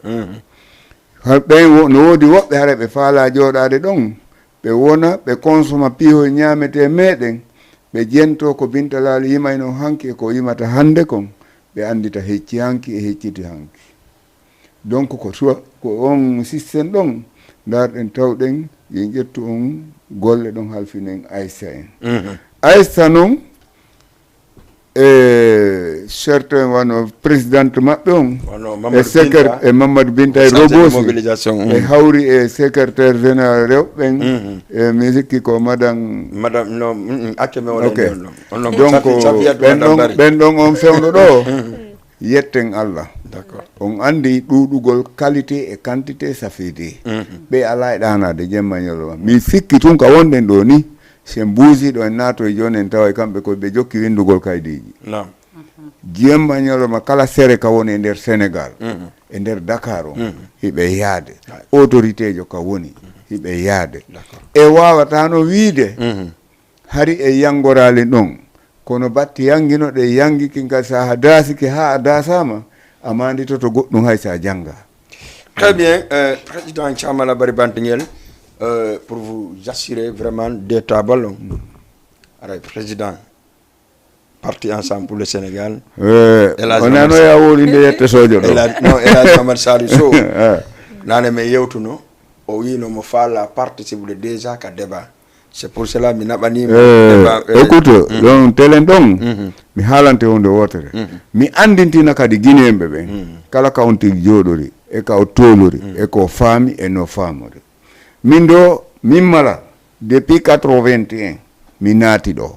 Ɓen no woodi woɓɓe hare ɓe faalaa jooɗaade ɗon, Ɓe wona, ɓe konsoma piihoy ñaametee meeɗen, ɓe jentoo ko Binta Laali yimayno hanki e ko yimata hannde kon, ɓe anndita hecci hanki e hecciti hanki. Donc ko soit ko on système ɗon, ndaarɗen tawɗen, yo ƴettu on golle ɗon halfinen Aissa en. Aissa noon, e certains wano présidente maɓɓe on, e secrétaire e Mamadou Binta e Robosi, e hawri e secrétaire général rewɓe ɓen, e mi sikki ko madame. Madame, no, mm, mm, acce mi wona. Ok. Donc ɓen ɗon, ɓen ɗon on fewndo ɗo, yetten Allah. D'accord. On anndi ɗuuɗugol qualité e quantité safeede. Ɓe alaa e ɗaanaade jemma ñalawma. Mi sikki tun ka wonɗen ɗo ni, si en buusiiɗo en naatoy jooni en taway kamɓe koy ɓe jokki winndugol kaydiiji. Naam. Jemma ñalawma kala sere ka woni e nder Sénégal, e nder Dakar o, hiɓe yaade. Autorité jo ka woni, hiɓe yaade. D'accord. E waawata no wiide, hari e yanngoraali ɗon, kono batti yanngino ɗe yanngi ki ngal saha daasiki haa a daasaama, a maanditoto goɗɗum hay so a jannga. Très bien, euh, président Thiamala Bari Bantingel, euh, pour vous assurer vraiment des tables. Aray, président, parti Ensemble pour le Sénégal. Eh, Elhadji o nano Mamadou ya wowlinde yette sojo ɗo. Elhadji, non, Elhadji Mamadou Saliou Sow. Ah. Nane men yewtuno, o wino mo faala participude déjà ka débat. C'est pour cela mi naɓanima. Eh, débat, eh, écoute, donc telen ɗon, mi haalante hunde wotere. Mi andintina kadi Guinéen ɓe ɓen, kala ka on tigi jooɗori, e ka o toolori, e ko faami, e no faamori. Min ɗo, min mala, depuis quatre-vingt-un, mi naati ɗo.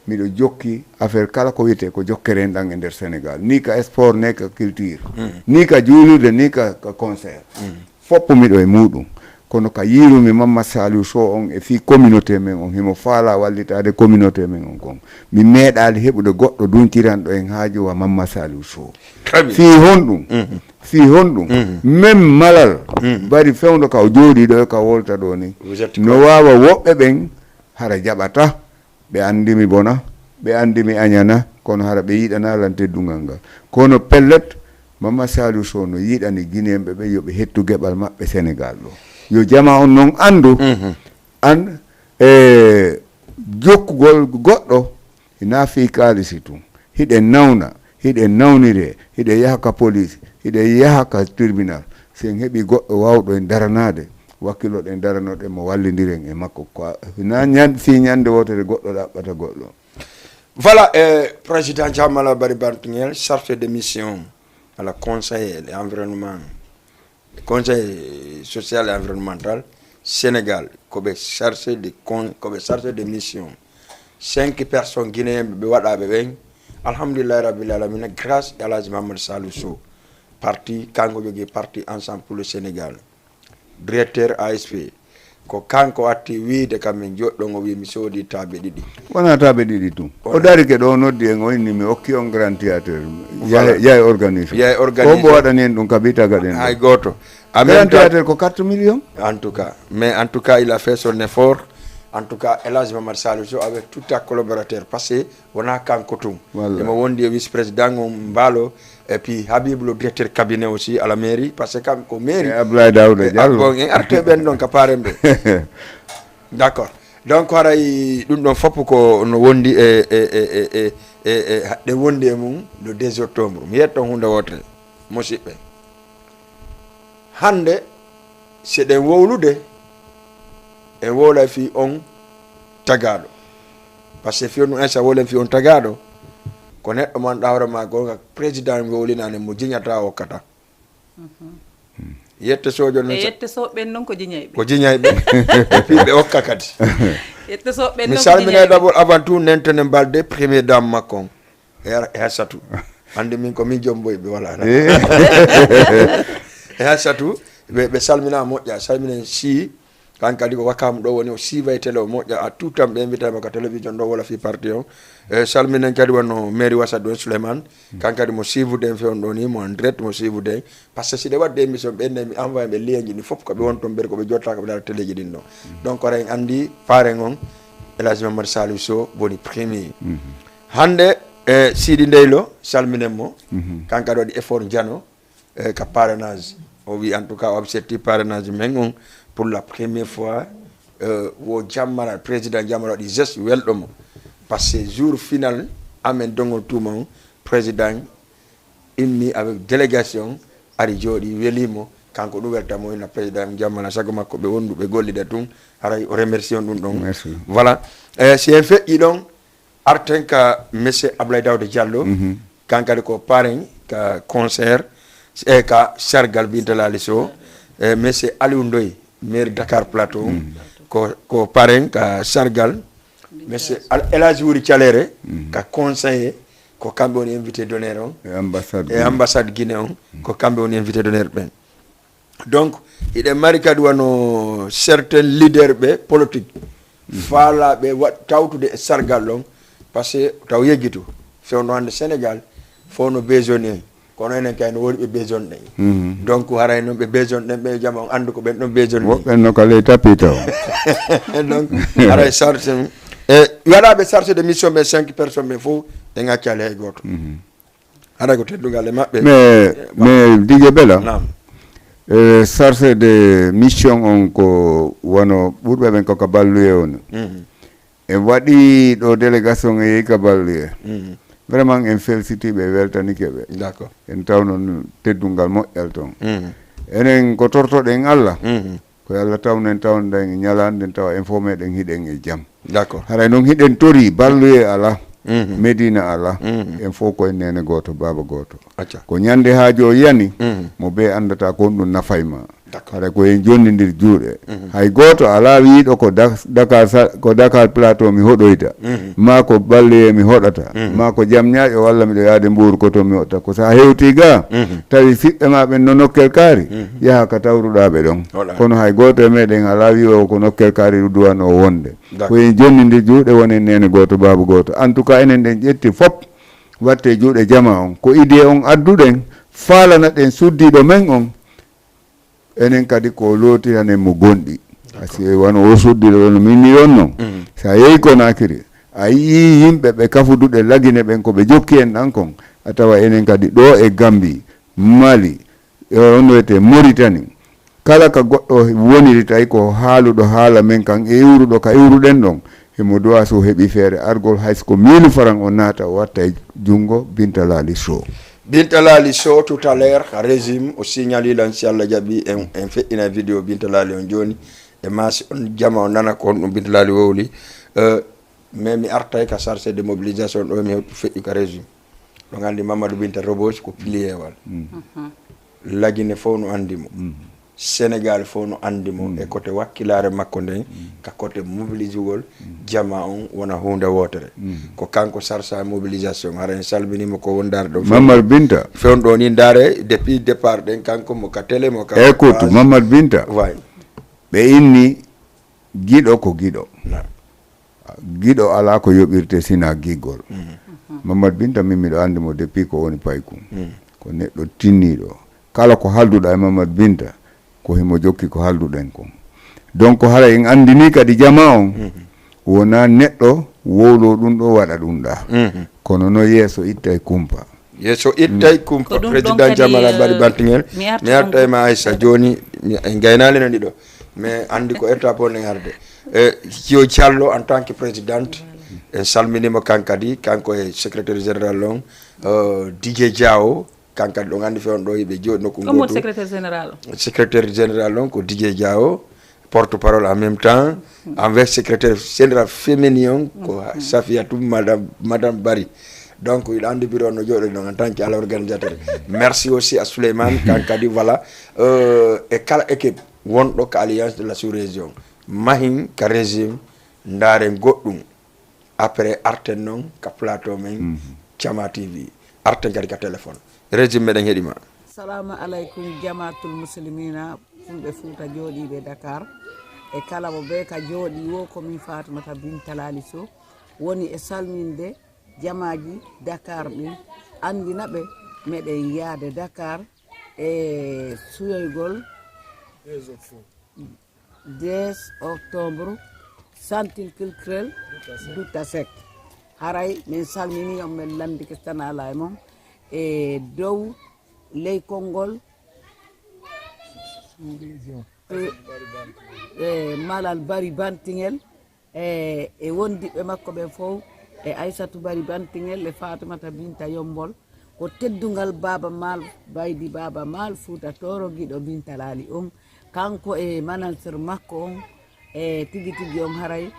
Miɗo jokki affaire kala ko wiyetee ko jokkere en ɗan e nder Sénégal. Ni ka sport, ni ka culture, ni ka juulirde, ni ka, ka concert. Fof miɗo e muɗum. Kono ka yiirumi Mamma Saliou Sow on e fii communauté men on, himo faala wallitaade communauté men on kon. Mi meeɗaali heɓude goɗɗo dunkiranɗo en haaju wa Mamma Saliou Sow. Très bien. Fii honɗum? Fii honɗum? Même malal, bari fewndo ka o jooɗii ɗo e ka wolta ɗo ni. Vous êtes no waawa woɓɓe ɓen hara jaɓata. Ɓe anndi mi bona, ɓe anndi mi añana, kono hara ɓe yiɗana lan teddungal ngal. Kono pellet, Mamma Saliou Sow no yiɗani Guinéen ɓe ɓe yo ɓe hettu geɓal maɓɓe Sénégal ɗo. Yo jama on non anndu, an, e jokkugol goɗɗo, hinaa fii kaalisi tun. Hiɗen nawna, hiɗen nawniree, hiɗen yaha ka police, hiɗen yaha ka tribunal. Si en heɓii goɗɗo waawɗo en daranaade, wakkiloɗen daranoɗen mo, wallindiren e makko. Ko a, hinaa ñan-, fii ñande wootere goɗɗo ɗaɓɓata goɗɗo. Voilà, euh, président Thiamala Bari Bantingel, chargé de mission à la conseil et environnement, conseil social et environnemental Sénégal, ko ɓe chargé de con-, ko ɓe chargé de mission. Cinq personnes guinéen ɓe waɗaɓe ɓen. Alhamdulillahi Rabbil Alamina, grâce à Elhadji Mamadou Saliou Sow. Parti, kanko jogii parti Ensemble pour le Sénégal. Directeur A S P. Ko kanko atti wiide kam min joɗɗon, o wi mi soodi taaɓe ɗiɗi. Wonaa taaɓe ɗiɗi tun. O darike ɗo, o noddi en, o inni mi okki on Grand Théâtre. Voilà. Yahe, yahe organise. Yahe organise. Ko mbo waɗani en ɗum ka bitaga ɗen ɗo? Hay gooto. Amen Grand Théâtre ko quatre millions? En tout cas. Mais en tout cas, il a fait son effort. En tout cas, Elhadji Mamadou Saliou Sow avec tout à collaborateur. Parce que wonaa kanko tun. Wallaahi. Emo wondi e vice-président on Mbaalo, et puis Habibou, le directeur cabinet aussi à la mairie, parce que kam ko mairie. E Abdoulaye Daouda Diallo. Bon, en arte ɓen ɗon ka paaren ɓe. D'accord. Donc, haray ɗum ɗon fof ko no wondi e, e, e, haɗde wondi e mum le deux octobre. Mi yetto hunde wotere, musidɓe. Hannde, si eɗen wowlude, en wowlay fii on tagaaɗo. Parce que fii on ɗum, en sa wowlen fii on tagaaɗo, ko neɗɗo mo annduɗaa hoore maa, gonga président wowlinaani mo jiñata o okkata. Yette Sojo noon. E sa- Yette Soɓe ɓen noon ko jiñay ɓe. Ko jiñay ɓe. Et puis ɓe okka kadi. Yette Soɓe ɓen noon ko jiñay ɓe. Mi salminay d'abord avant tout Nentene Balde, première dame makko on. E Har-, e Hassatu. Hannde min ko min jomboy ɓe wala. Eh. E Hassatu, ɓe, ɓe salmina moƴƴa, salminen si, kan kadi ko Wakam ɗo woni, o siiva e télé o moƴƴa, a tutan ɓe invitama ka télévision ɗo wala fi parti on. E salminen kadi wonno mairie Wasat ɗo Souleymane, kan kadi mo siivude en fewndo ni, mo en direct, mo siivude en. Parce que si ɗe wadde émission, ɓe ne mi envoyé ɓe lien ji ɗi fof ko ɓe won toon, ɓe ko ɓe jotta ko ɓe dara téléji ɗin ɗo. Donc, ora en anndi paren on, Elhadji Mamadou Saliou Sow woni premier. Hannde, e Sidi Ndeylo, salminen mo. Kanko aɗa waɗi effort jano, e ka parrainage. O wi, en tout cas, o accepti parrainage men on pour la première fois, Euh, wo Jammala, président Jammala waɗi geste welɗo mo. Parce que jour final amen dongol tuuma on, président immi avec délégation, ari jooɗi, welimo. Kanko ɗum welta mo, ina président Jammala, sago makko ɓe wondu ɓe gollida tun. Haray o remercie on ɗum ɗon. Merci. Voilà. Eh, si en feƴƴi ɗon, arten ka monsieur Ablaye Daouda Diallo. Mhm. Kan kadi ko parrain ka concert, e ka sargal Binta Lali Sow. E monsieur Aliou Ndoye, maire Dakar Plateau, ko, ko parrain ka sargal. Monsieur Al- El Hadji Wuri Calere, ka conseiller, ko kamɓe woni invité d'honneur on. E ambassade E Guinée. Ambassade Guinée on, ko kamɓe woni invité d'honneur ɓen. Donc, hiɗen mari kadi wano certains leaders ɓe politique, faalaaɓe wa- tawtude e sargal on, parce que taw yeggitu. Fewndo hannde Sénégal, fof no besoin en. Kono enen kay no woni ɓe besoin ɗen. Mhm. Donc, haray noon ɓe besoin ɗen, ɓe jama on anndu ko ɓen ɗon besoin ɗen. Woɓɓen no ka ley tapis taw. Donc, haray sarse, e waɗaaɓe sarse de mission ɓe cinq personnes ɓe fof, ɓe ŋaccali hay gooto. Mhm. Haray ko teddungal e maɓɓe. Mais, mais Didier Bella, Naam. Eh, chargé de mission on ko wano ɓurɓe ɓen ko ka balluye on. Mhm. En waɗi ɗo délégation e yehi ka balluye. Mhm. Vraiment, en felsiti ɓe, weltanike ɓe. D'accord. En taw noon teddungal moƴƴal toon. Mhm. Enen ko tortoɗen Allah. Mhm. Ko Allah tawnen, tawnen ñalaande nden, tawa en fof meɗen hiɗen e jam. D'accord. Haray noon hiɗen tori balluye alaa, Mhm. Medina alaa, Mhm. en fof ko en neene gooto, baaba gooto. Acca. Ko ñande haaju o yani, Mhm. mo bee anndata ko honɗum nafay ma. D'accord. Haray ko en jonnindir juuɗe. Mhm. Hay gooto alaa wiiɗo ko Dak-, Dakar sa-, ko Dakar Plateau mi hoɗoyta, Mhm. maa ko balluye mi hoɗata, Mhm. maa ko jam ñaaƴo walla miɗo yaade mbuuru ko toon mi hoɗata. Ko so a hewtii gaa, Mhm. tawi siɓɓe ma ɓen no nokkel kaari, Mhm. yaha ka tawruɗaa ɓe ɗon. Hoɗa. Kono hay gooto e meɗen alaa wiiɗo ko nokkel kaari ɗum duwanoo wonde. D'accord. Ko en jonnindir juuɗe, wonen neene gooto, baaba gooto. En tout cas, enen ɗen ƴetti fof, watte juuɗe jamaa on. Ko idée on adduɗen, faalana ɗen suddiiɗo men on. Enen kadi ko lootiranen mo gonɗi. D'accord. Parce que wano o suddiiɗo ɗon no min ni on non. Mhm. So a yehi Conakry, a yii yimɓe ɓe kafuduɗe Lagine ɓen ko ɓe jokki en ɗan kon, a tawa enen kadi ɗo e Gambie, Mali, e on wiyete Mauritanie, kala ka goɗɗo woniri, tawi ko haaluɗo haala men kan e iwruɗo ka iwruɗen ɗon, himo duwa so heɓi feere argol, hay so ko mille francs o naata, o watta e junngo Binta Laali Sow. Binta Laali Sow, tout à l'heure, régime, o signali lan, si Allah jaɓi, en, en feƴƴina vidéo Binta Laali on jooni, e ma si on jama on nana ko honɗum Binta Laali wowli. Euh, mais mi artay ka chargé de mobilisation ɗo, mi feƴƴu ka régime. Ɗon anndi Mamadou Binta Roboche ko piliyeewal. Mm. Mhm. Lagine fof no anndi mo. Mm. Sénégal fof no anndi mo. Mm. E kote wakkilaare makko nden, mm, ka kote mobilisugol, mm, jama on wona huunde wootere. Mm. Ko kanko sarsa mobilisation. Hara en salminii mo ko wondaare ɗo. Mamadou Binta. Fewndo ni ndaare, depuis départ ɗen, kanko mo ka télé, mo ka... Écoute, page. Mamadou Binta. Way. Ɓe inni giɗo ko giɗo. Na. Giɗo alaa ko yoɓirte sina giggol. Mhm. Mamadou Binta, min miɗo anndi mo depuis ko woni paykun. Mhm. Ko neɗɗo tinniiɗo. Kala ko haalduɗaa e Mamadou Binta, ko himo jokki ko haalduɗen kon. Donc, hara en anndinii kadi jama on, mhm, wonaa neɗɗo wowlo ɗum ɗo, waɗa ɗum ɗa. Mhm. Kono no yeeso ittay kumpa. Yeeso ittay kumpa. Ko ɗum ɗon président kadi, Jamala Bari, eh, Bantingel. Mi arta mi arta e ma, Aissa, jooni, mi, en gaynaali no ɗiɗo. Mais anndi ko étape on en arde. E, Thio Diallo en tant que présidente, en salminiima kan kadi, kanko e secrétaire général on, euh, Didier Diawo, kan kadi ɗon anndi fewndo ɗo yiɓe jooɗi nokku gooto. Ko mo secrétaire général on? Secrétaire général on ko Didier Diawo, porte-parole en même temps, avec secrétaire général féminin on ko, mhm, Safiatou, madame, madame Bari. Donc, il a un bureau no jooɗi non en tant que l'organisateur. Merci aussi à Souleymane, kan kadi, voilà. Euh, e kala équipe wonɗo ka Alliance de la Sous-Région. Mahin ka régime, ndaaren goɗɗum. Après, arten non ka plateau men, mhm, Jama T V. Arten kadi ka téléphone. Régime, meɗen heɗi ma. Assalamu alaikum, Jamaatul Muslimina, Fulɓe Fuuta jooɗiiɓe Dakar. E kala mo ɓe ka jooɗi wo, ko min Fatumata Binta Laali Sow woni e salminde jamaaji Dakar ɗin, anndina ɓe meɗen yaade Dakar e suyoygol deux octobre, centre culturel Douta Seck. Haray min salminii on, min lanndike tan alaa e mon e dow ley konngol, e, E Malal Bari Bantingel, e e wondiɓɓe makko ɓen fof, e Aysatu Bari Bantingel, e Fatumata Binta Yombol. Ko teddungal Baaba Maal, Baydi Baaba Maal, Fuuta Tooro, giɗo Binta Laali on, kanko e manansir makko on, e tigi tigi on haray.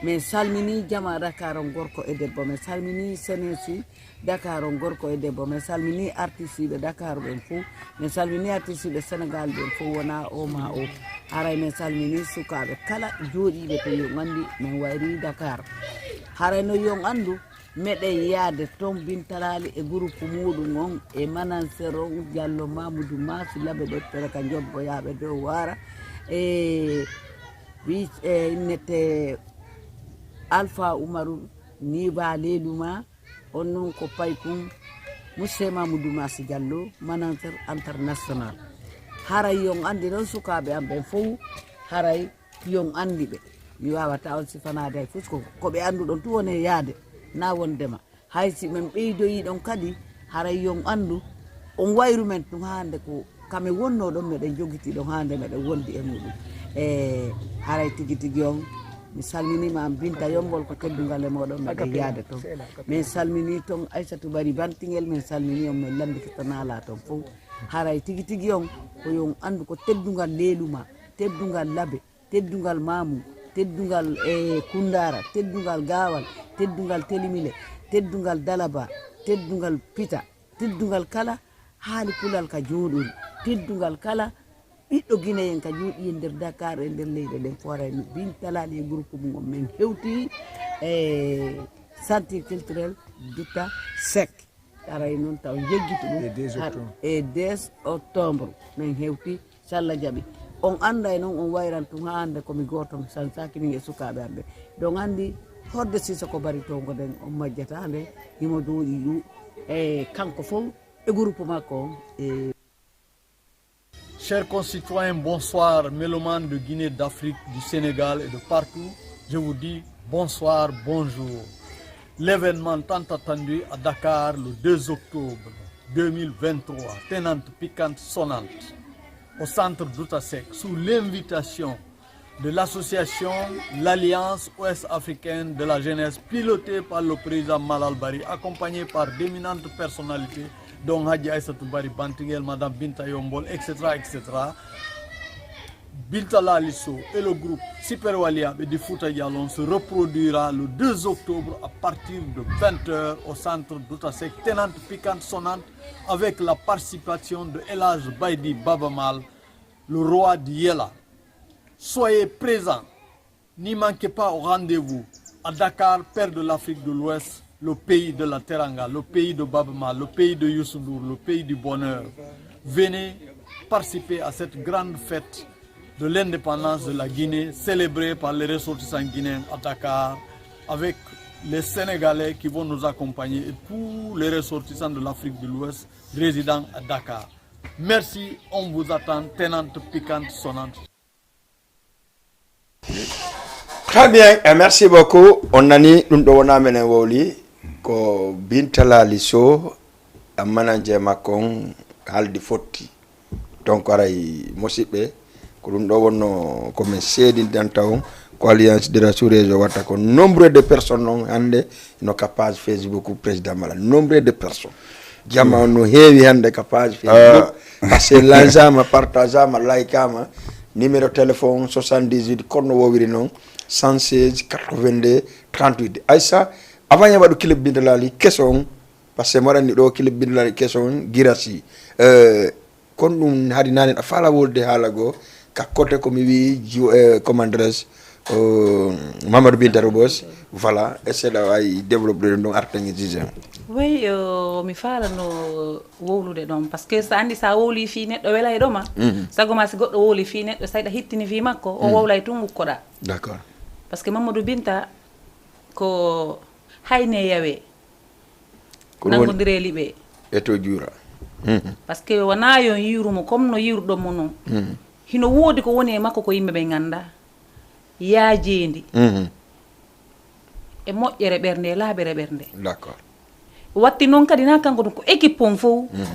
Min salmini jama Dakar on, gorko e debbo, min salmini senesi Dakar on, gorko e debbo, min salmini artistiiɓe Dakar ɓen fof, min salmini artistiiɓe Senegal ɓen fof, wona o ma o. Haray min salmini sukaaɓe kala jooɗiiɓe to, yon anndi min wayri Dakar. Haray no yon anndu, meɗen yaade ton, Binta Laali e groupe muɗum on, e manansir on, Jallo Mamoudou Maasi, Labe Ɗettere ka Njobboyaaɓe dow Waara, e wi-, e innete Alpha Umaru, Niba Leluma, on non ko Paykun, Mousse Mamoudou Maasi Jallo, manansir international. Haray yon anndi non sukaaɓe am ɓen fof, haray yon anndi ɓe. Mi waawata on sifanaade hay fof, ko, ko ɓe annduɗon tun woni e yaade, na wondema. Hay si min ɓeydoyii ɗon kadi, haray yon anndu, on wayru men tun haa hannde ko ka min wonnoo ɗon, meɗen jogitii ɗon haa hannde meɗen wondi e muɗum. E haray tigi tigi on, mi salminiima, an Binta Yombol, ko teddungal e mooɗon meɗen yaade ton. Min salminii ton Aysatu Bari Bantingel, min salminii on, min lannditata naalaa ton fof. Haray tigi tigi on, ko yon anndu ko teddungal Leeluma, teddungal Labe, teddungal Mamu, teddungal e Kundara, teddungal Gawal, teddungal Telimile, teddungal Dalaba, teddungal Pita, teddungal kala haali pulal ka jooɗori, teddungal kala ɓiɗɗo Guinéen ka jooɗi e nder Dakar, e nder leyɗe ɗen fof. Haray Binta Laali e groupe mum on, min hewti e Centre Culturel Duta Seck. Haray noon taw jejjiti ɗum. E deux Har-, octobre. E deux octobre min hewti, so Allah jaɓi. On annday noon, on wayran tun haa hannde ko mi gooto, mi sansaaki min e sukaaɓe am ɓe. Ɗon anndi horde Sisoko Bari towngo nden, on majjata nde, himo duuɗi ɗu, e kanko fof e groupe makko on, e Chers concitoyens, bonsoir. Mélomanes de Guinée, d'Afrique, du Sénégal et de partout, je vous dis bonsoir, bonjour. L'événement tant attendu à Dakar le deux octobre deux mille vingt-trois, tenante piquante sonnante, au centre Douta Seck, sous l'invitation de l'association L'Alliance Ouest-Africaine de la Jeunesse, pilotée par le président Malal Bari, accompagné par d'éminentes personnalités, dont Hadji Aïssatou Bari Bantingel, Madame Binta Yombol, et cetera, et cetera. Binta Lalisso et le groupe Super Waliabe du Fouta Djalon se reproduira le deux octobre à partir de vingt heures au centre Douta Seck, tenante piquante sonnante, avec la participation de El Hadj Baydi Baba Mal, le roi du Yela. Soyez présents, n'y manquez pas au rendez-vous à Dakar, perle de l'Afrique de l'Ouest, le pays de la Teranga, le pays de Baba Mal, le pays de Youssou Ndour, le pays du bonheur. Venez participer à cette grande fête de l'indépendance de la Guinée, célébrée par les ressortissants guinéens à Dakar, avec les Sénégalais qui vont nous accompagner et tous les ressortissants de l'Afrique de l'Ouest résidant à Dakar. Merci, on vous attend, tenante piquante sonnante. Très bien, et merci beaucoup. On nani ɗum ɗo wona menen wowli, ko Binta Lali Sow, a manager makko on, haaldi fotti. Donc aray, musidɓe, ko ɗum ɗo wonno ko min seedinanta on, ko Alliance de la Sous-Région watta ko. Nombre de personnes on hannde no ka page Facebook président Mala, nombre de personnes. Jama on no heewi hannde ka page Facebook. Parce que lanzama, partageama, likeama. Numéro téléphone soixante-dix-huit, kono no wowiri noon, cent seize, quatre-vingt-deux, trente-huit. Aïssa, avant ya waɗu clip Binta Lali keso on, parce que mboɗo anndi ɗo clip Binta Lali keso on, Girassi. Euh, kono ɗum haadi naane a faala wolde haala goo, ka côté ko mi wii, ju-, euh, comment dirais-je, euh, Mamadou Binta Rebeuss, voilà, et c'est là ay développé ɗum ɗon artangi juge. Oui, euh, mi faalano wowlude ɗon, parce que sa anndi sa wowli fii neɗɗo welay ɗoma. Mhm. Sago ma si goɗɗo wowli fii neɗɗo, sa yiɗa hittini fii makko, o wowlay tun ukkoɗa. D'accord. Parce que Mamadou Binta ko hayne yawe. Ko ɗum woni nanngondiree liɓe. E to juura. Mhm. Parce que wonaa yo yiiru mo comme no yiiruɗon mo noon. Mhm. Hino woodi ko woni e makko ko yimɓe ɓe nganndaa. Yaajeendi. Mhm. E moƴƴere ɓernde, e laaɓere ɓernde. D'accord. Watti noon kadi na kanko ɗum ko équipe on fof. Mhm.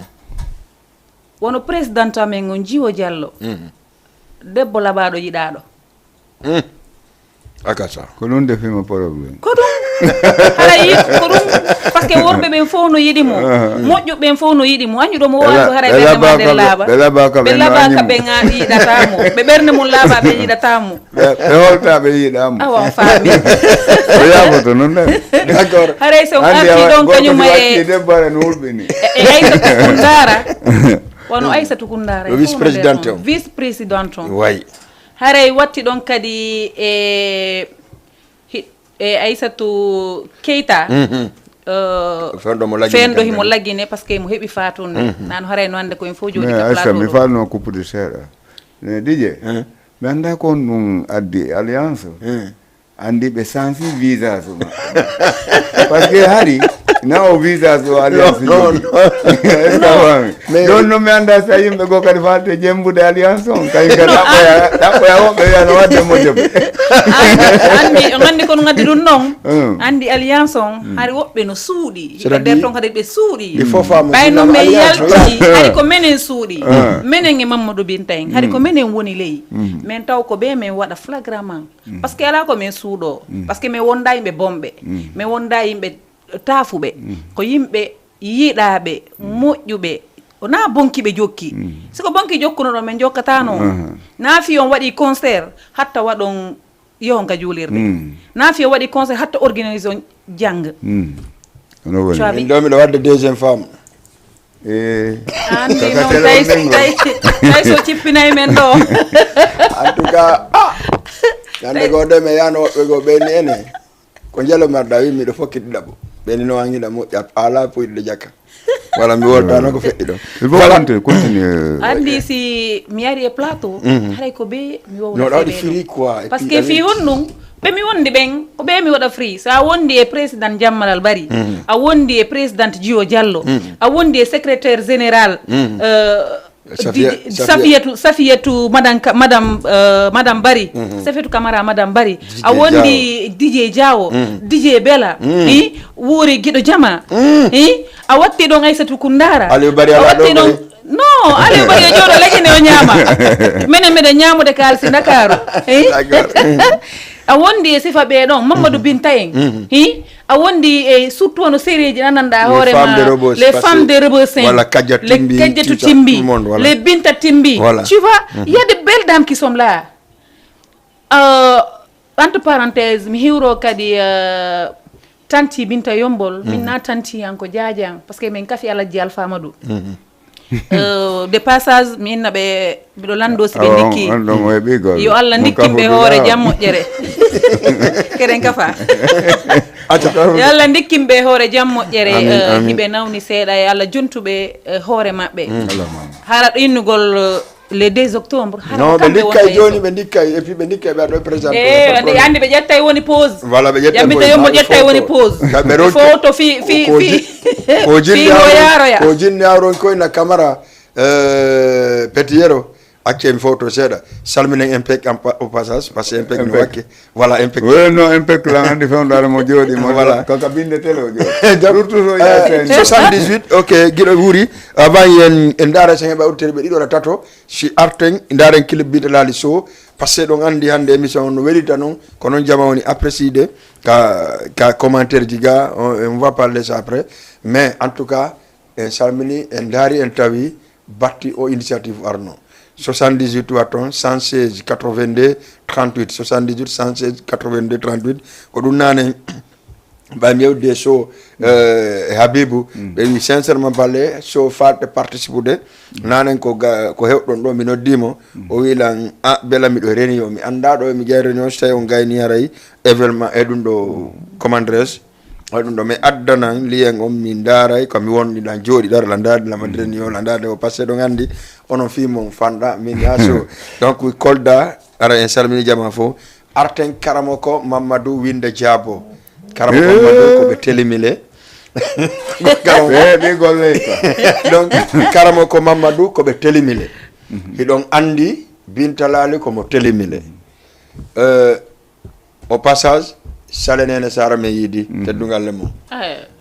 Wono président amen on Jiwo Diallo. Mhm. Debbo laɓaaɗo yiɗaaɗo. Akasa. Ko ɗum defima problème. Ko ɗum haray, ko ɗum. Parce que worɓe ɓen fof no yiɗi mo, moƴƴuɓe ɓen fof no yiɗi mo. Añu ɗo mo wawi ko haray ɓe laaɓaka ɓe laaɓa. Ɓe laaɓaka ɓe yiɗata mo. Ɓe ɓernde mum laaɓa ɓe yiɗata mo. Ɓe holta ɓe yiɗa mo. Awa, on faami. Ko yafoto noon de. D'accord. Haray so on arti ɗon kañum e debbo ara no hulɓini. E Aysatu Kundara. Wano Aysatu Kundara. Vice présidente on. Vice présidente on. Way. Haray watti ɗon kadi e e Aysatu Keyta. Fenɗo mo laggine fenɗo himo laggine parce que mo heɓi fatunde. Nano haray no ande ko en fof jooɗi mais ka Aysata mi plateau. Falno kuppude seeɗa. Ne dije mi annda kon ɗum addi alliance. Andi ɓe sansi visage maɓɓe parce que hari na o visage o alliance Non, non. Est-ce que a faami? Ɗon noon mi annda so yimɓe goo kadi falte jembude alliance on kañum kadi ɗaɓɓoya ɗaɓɓoya woɓɓe wiya no wadde mo debbo. Andi on andi kono ngaddi ɗum noon. Andi alliance on hari woɓɓe no suuɗi. Hiɓe nder ton kadi ɓe suuɗi. Il faut femme Ɓay noon min yalti hari ko menen suuɗi. Menen e Mamadou Binta en hari ko menen woni ley. Min taw ko ɓe min waɗa flagrant man. Parce que ala ko min suuɗo. Parce que min wonda yimɓe bomɓe. Min wonda yimɓe taafuɓe. Ko yimɓe yiɗaaɓe moƴƴuɓe. Wona bonki ɓe jokki. Si ko bonki jokkuno ɗon min jokkatano. Na fi on waɗi concert hatta waɗon yehon ka juulirde. Na fi on waɗi conseil hatta organise on jang. Hono woni. Coawi. Min ɗo miɗo wadde deuxième femme. Eh, Andi kaka noon tele tay on ɓengo. Tay- tay so cippinay men ɗo. En tout cas, ah, ñande goo de mi yano woɓɓe goo ɓeyni ene. Ko njelo marɗa wi miɗo fokkiti ɗaɓo. Ɓeyni no wangiɗa moƴƴa ala puyɗo jakka. Wala mi woltano ko feƴƴi ɗon. Il faut continuer, continuer. Andi si mi ari e plateau haray ko be mi No wowla ɗawɗi feɓe firi quoi. Parce que fi honɗum ɓe mi wondi ɓen ko ɓe mi waɗa free. So a wondi e président Jammalal Bari, a wondi e président Jio Diallo, a wondi e secrétaire général euh, Safia- Di- Safia- Safiatou Safiatou madame Ka- madame euh, madame Bari, Safiatou Camara madame Bari, a wondi Didier Diawo, Didier Bela, i wuuri giɗo jama, i a watti ɗon Aysatu Kundara. Aliou Bari A ala watti ɗon ɗon koy. No, Aliou Bari e jooɗo lagine o ñaama. Menen meɗen ñaamude kaalisi Ndakaaru. Eyi. D'accord. A wondi e sifa ɓee ɗon Mamadou Binta en. Hi? A wondi e surtout wano sereeji nananɗa Les hoore femmes ma de Rebeuss, les parce femmes que de Rebeuss en. Voilà, Kadja Les Timbi, Kadjatu tout ça, Timbi, tout le monde, voilà. Les Binta Timbi. Voilà. Tu vois, il y a de belles dames qui sont là. Euh, entre parenthèses, mi hiwro kadi euh, tanti Binta Yombol, min na tanti an ko jaajan parce que min kafi Alhaji Alpha Amadou. Euh, de passage mi inna ɓe miɗo lando si ɓe ndikki. Yo Allah ndikkinɓe hoore jam moƴƴere. Keɗen kafa. Yo Allah ndikkinɓe hoore jam moƴƴere. Hiɓe nawni seeɗa e Allah jontuɓe hoore maɓɓe. Hara ɗo innugol euh, le deux octobre hara Non, ko ɓe kamɓe ndikkay wonta joni yeeso. Ɓe ndikkay et puis ɓe ndikkay ɓe aɗo présenté. E andi ɓe ƴettay woni pause. Voilà, ɓe ƴettay Yambita yombo ƴettay woni pause. Foto fi fi Ko fi ji- ko fi jinni o awron- yaroya. Ko jinni awron koy na Camara euh, Petit Yero. Accen foto seeɗa. Salminen impec en pa- au passage parce que impec no Impec. Wakke. Voilà, impec. Wonno impec lan andi fewndare mo jooɗi mo Voilà. Kaka binde télé o jooɗi. Donc, Surtout so euh, yasen. Soixante-dix-huit, ok, giɗo wuuri. Avant yen en ndaara sen heɓa udditere ɓe ɗiɗo walla tato. Si arten ndaaren clip Binta Laali Sow. Parce que ɗon andi hannde émission on no welita noon ko noon jama woni apprécié ka ka commentaire ji ga on, on va parler ça après. Mais en tout cas en salmini en ndaari en tawi batti o initiative arno. Soixante-dix-huit watton cent seize quatre-vingt-deux trente-huit, soixante-dix-huit cent seize quatre-vingt-deux trente-huit. Ko ɗum naane ɓay mi yewde so euh, e Habibou ɓe wi sincèrement parler so faade participude nanen ko ga- ko hewɗon ɗo mi noddimo. O wi lan a bela miɗo réunion mi annda ɗo mi jay réunion so tawi on gayni haray événement e ɗum ɗo commandres. Waɗi ɗum ɗo mi addanan liyen on mi ndaaray ko mi wonɗi ɗan jooɗi ɗo la ndaadi la madreni o la ndaadi o parce que ɗon anndi onon fii mon fanɗa min yaa so. Donc Kolda ara en salmini jama fof. Arten karamoko Mamadou Winde Diabo. Karamoko Mamadou ko ɓe telimile. Ɓe golle. Donc karamoko Mamadou ko ɓe telimile. Hiɗon anndi Binta Laali ko mo telimile. Euh, au passage Sale Nene Sara men yiidi teddungal le mum.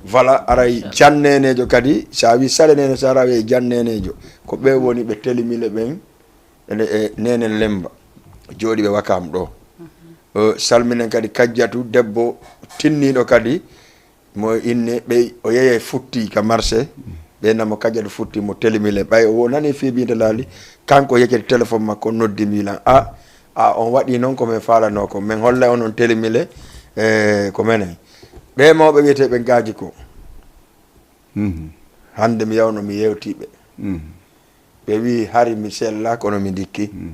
Voilà, aray jan nenejo kadi sa wi Sale Nene Sara wi jan nenejo ko ɓe woni ɓe telimile ɓen. Ene e nenen lemba jooɗi ɓe wakam ɗo. O salminen kadi Kajjatu, debbo tinniiɗo kadi, mo inne ɓey o yeeyay futti ka marché, ɓe namo Kajjatu futti mo Telimile. Ɓay o nani fii Binta Laali, kanko yeccete téléphone makko, noddi mi lan, "A, a, on waɗi non ko men faalano ko. Men holla on on Telimile, e, ko menen." Ɓe mawɓe wiyetee ɓe Gaaji ko. Mhm. Hannde mi yawno mi yewtii ɓe. Mhm. Ɓe wii hari mi sella kono mi ndikki. Mhm.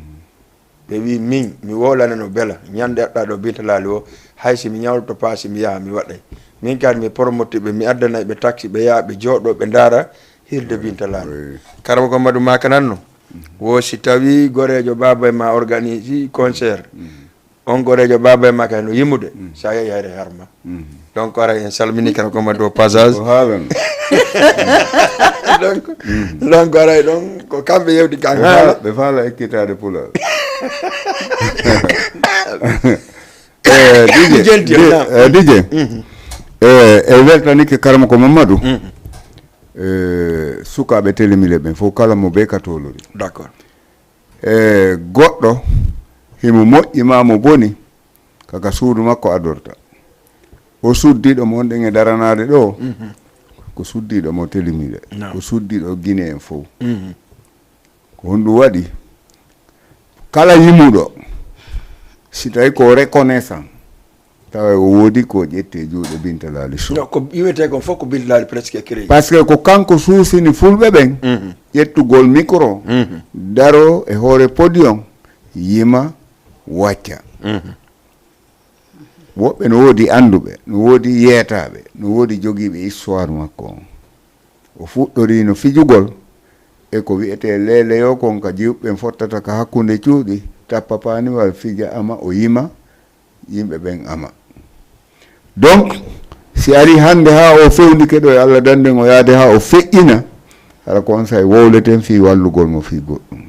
Ɓe wii min mi wowlanano bela ñande aɗɗa ɗo Binta Laali o, hay si mi ñawloto paasi mi yaha mi waɗay. Min kadi mi promotti ɓe, mi addanay ɓe taxi ɓe yaha ɓe jooɗo ɓe ndaara hirde Binta Laali. Oui. Karamoko Madu makananno. Mhm. Wo si tawi goreejo baaba e ma organise concert. Mhm. On goreejo baaba e ma kay no yimude. Mhm. Sa yehi hayre harma. Mhm. Donc aray en salmini kala ko madde au passage. O haalan. Donc, donc aray ɗon ko kamɓe yewti kan. Ɓe haala, haala. Ɓe faala ekkitaade pulaar. Eh, Dj, Dj, Dj, naam. Eh, Dj J. Mhm. Eh, e weltanike Karamoko Mamadou. Mhm. Eh, sukaaɓe Telimile ɓen fof kala mo be ka tolori. D'accord. E goɗɗo himo moƴƴi ma mo boni, kaka suudu makko adorta. O suddiiɗo mo wonɗen e daranaade ɗo, mhm, ko suddiiɗo mo Telimile, naam, ko suddiiɗo Gine en fof. Mhm. Ko honɗum waɗi? Kala yimuɗo, si tawi ko reconnaissant, tawa o woodi ko ƴetti e juuɗe Binta Laali Sow. No, ko iwetee kon fof ko Binta Laali presque créé. Parce que ko kanko suusini fulɓe ɓen, mhm, ƴettugol micro, mhm, daro e hoore podium, yima, wacca. Mhm. Woɓɓe no woodi annduɓe, no woodi yeetaaɓe, no woodi jogiiɓe histoire makko on. O fuɗɗoriino fijugol e ko wi'etee leeleyo kon ka jiwɓe ɓen fottata ka hakkunde cuuɗi, tappa paaniwal, fija ama, o yima, yimɓe ɓen ama. Donc, si ari hannde haa o fewndike ɗo e Allah dannden o yaade haa o feƴƴina, hara ko on say wowleten fii wallugol mo fii goɗɗum.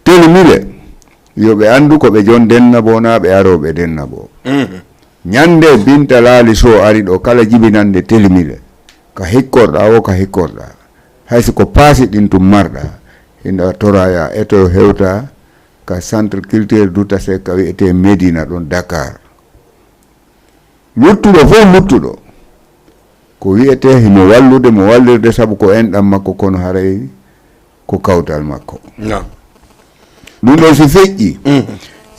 Telimile, yo ɓe anndu ko ɓe jon denna bo naa ɓe arooɓe denna bo. Mhm. Ñande Binta Laali Sow ari ɗo kala jibinannde Telimile, ka hikkorɗaa o ka hikkorɗaa. Hay si ko paasi ɗin tun marɗaa, hinɗa toraya eto hewta ka centre culturel Douta Seck ka wi'etee Médina ɗon Dakar. Luttuɗo fof luttuɗo, ko wi'etee himo wallude mo wallirde sabu ko enɗan makko kono haray ko kawtal makko. Naam. Ɗum ɗon si feƴƴi, mhm,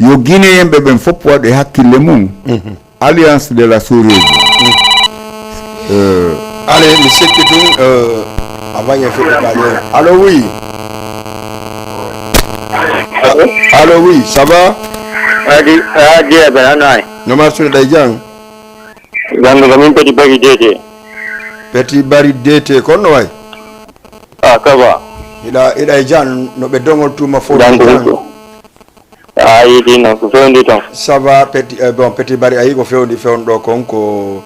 yo Guinéen ɓe ɓen fof waɗu e hakkille mum, mhm, Alliance de la sous-région. Mhm. Euh, allez, mi sikki tun, euh, avant yo feƴƴi ka ƴeewa. Allo, oui. Allo? Allo, oui, ça va? Adi, adi, adi, adi. No marsude ɗay jang? Janngo ko min Petit Bari D T. Petit Bari D T, kono no wayi? Ah, ça va. Hiɗa, hiɗa e jam, no ɓe dongol tuma fof. Janngo jam. Ko a yiɗi noon, ko fewndi toon. Ça va, Petit, eh, bon, Petit Bari, a yii ko fewndi fewn ɗo kon, ko,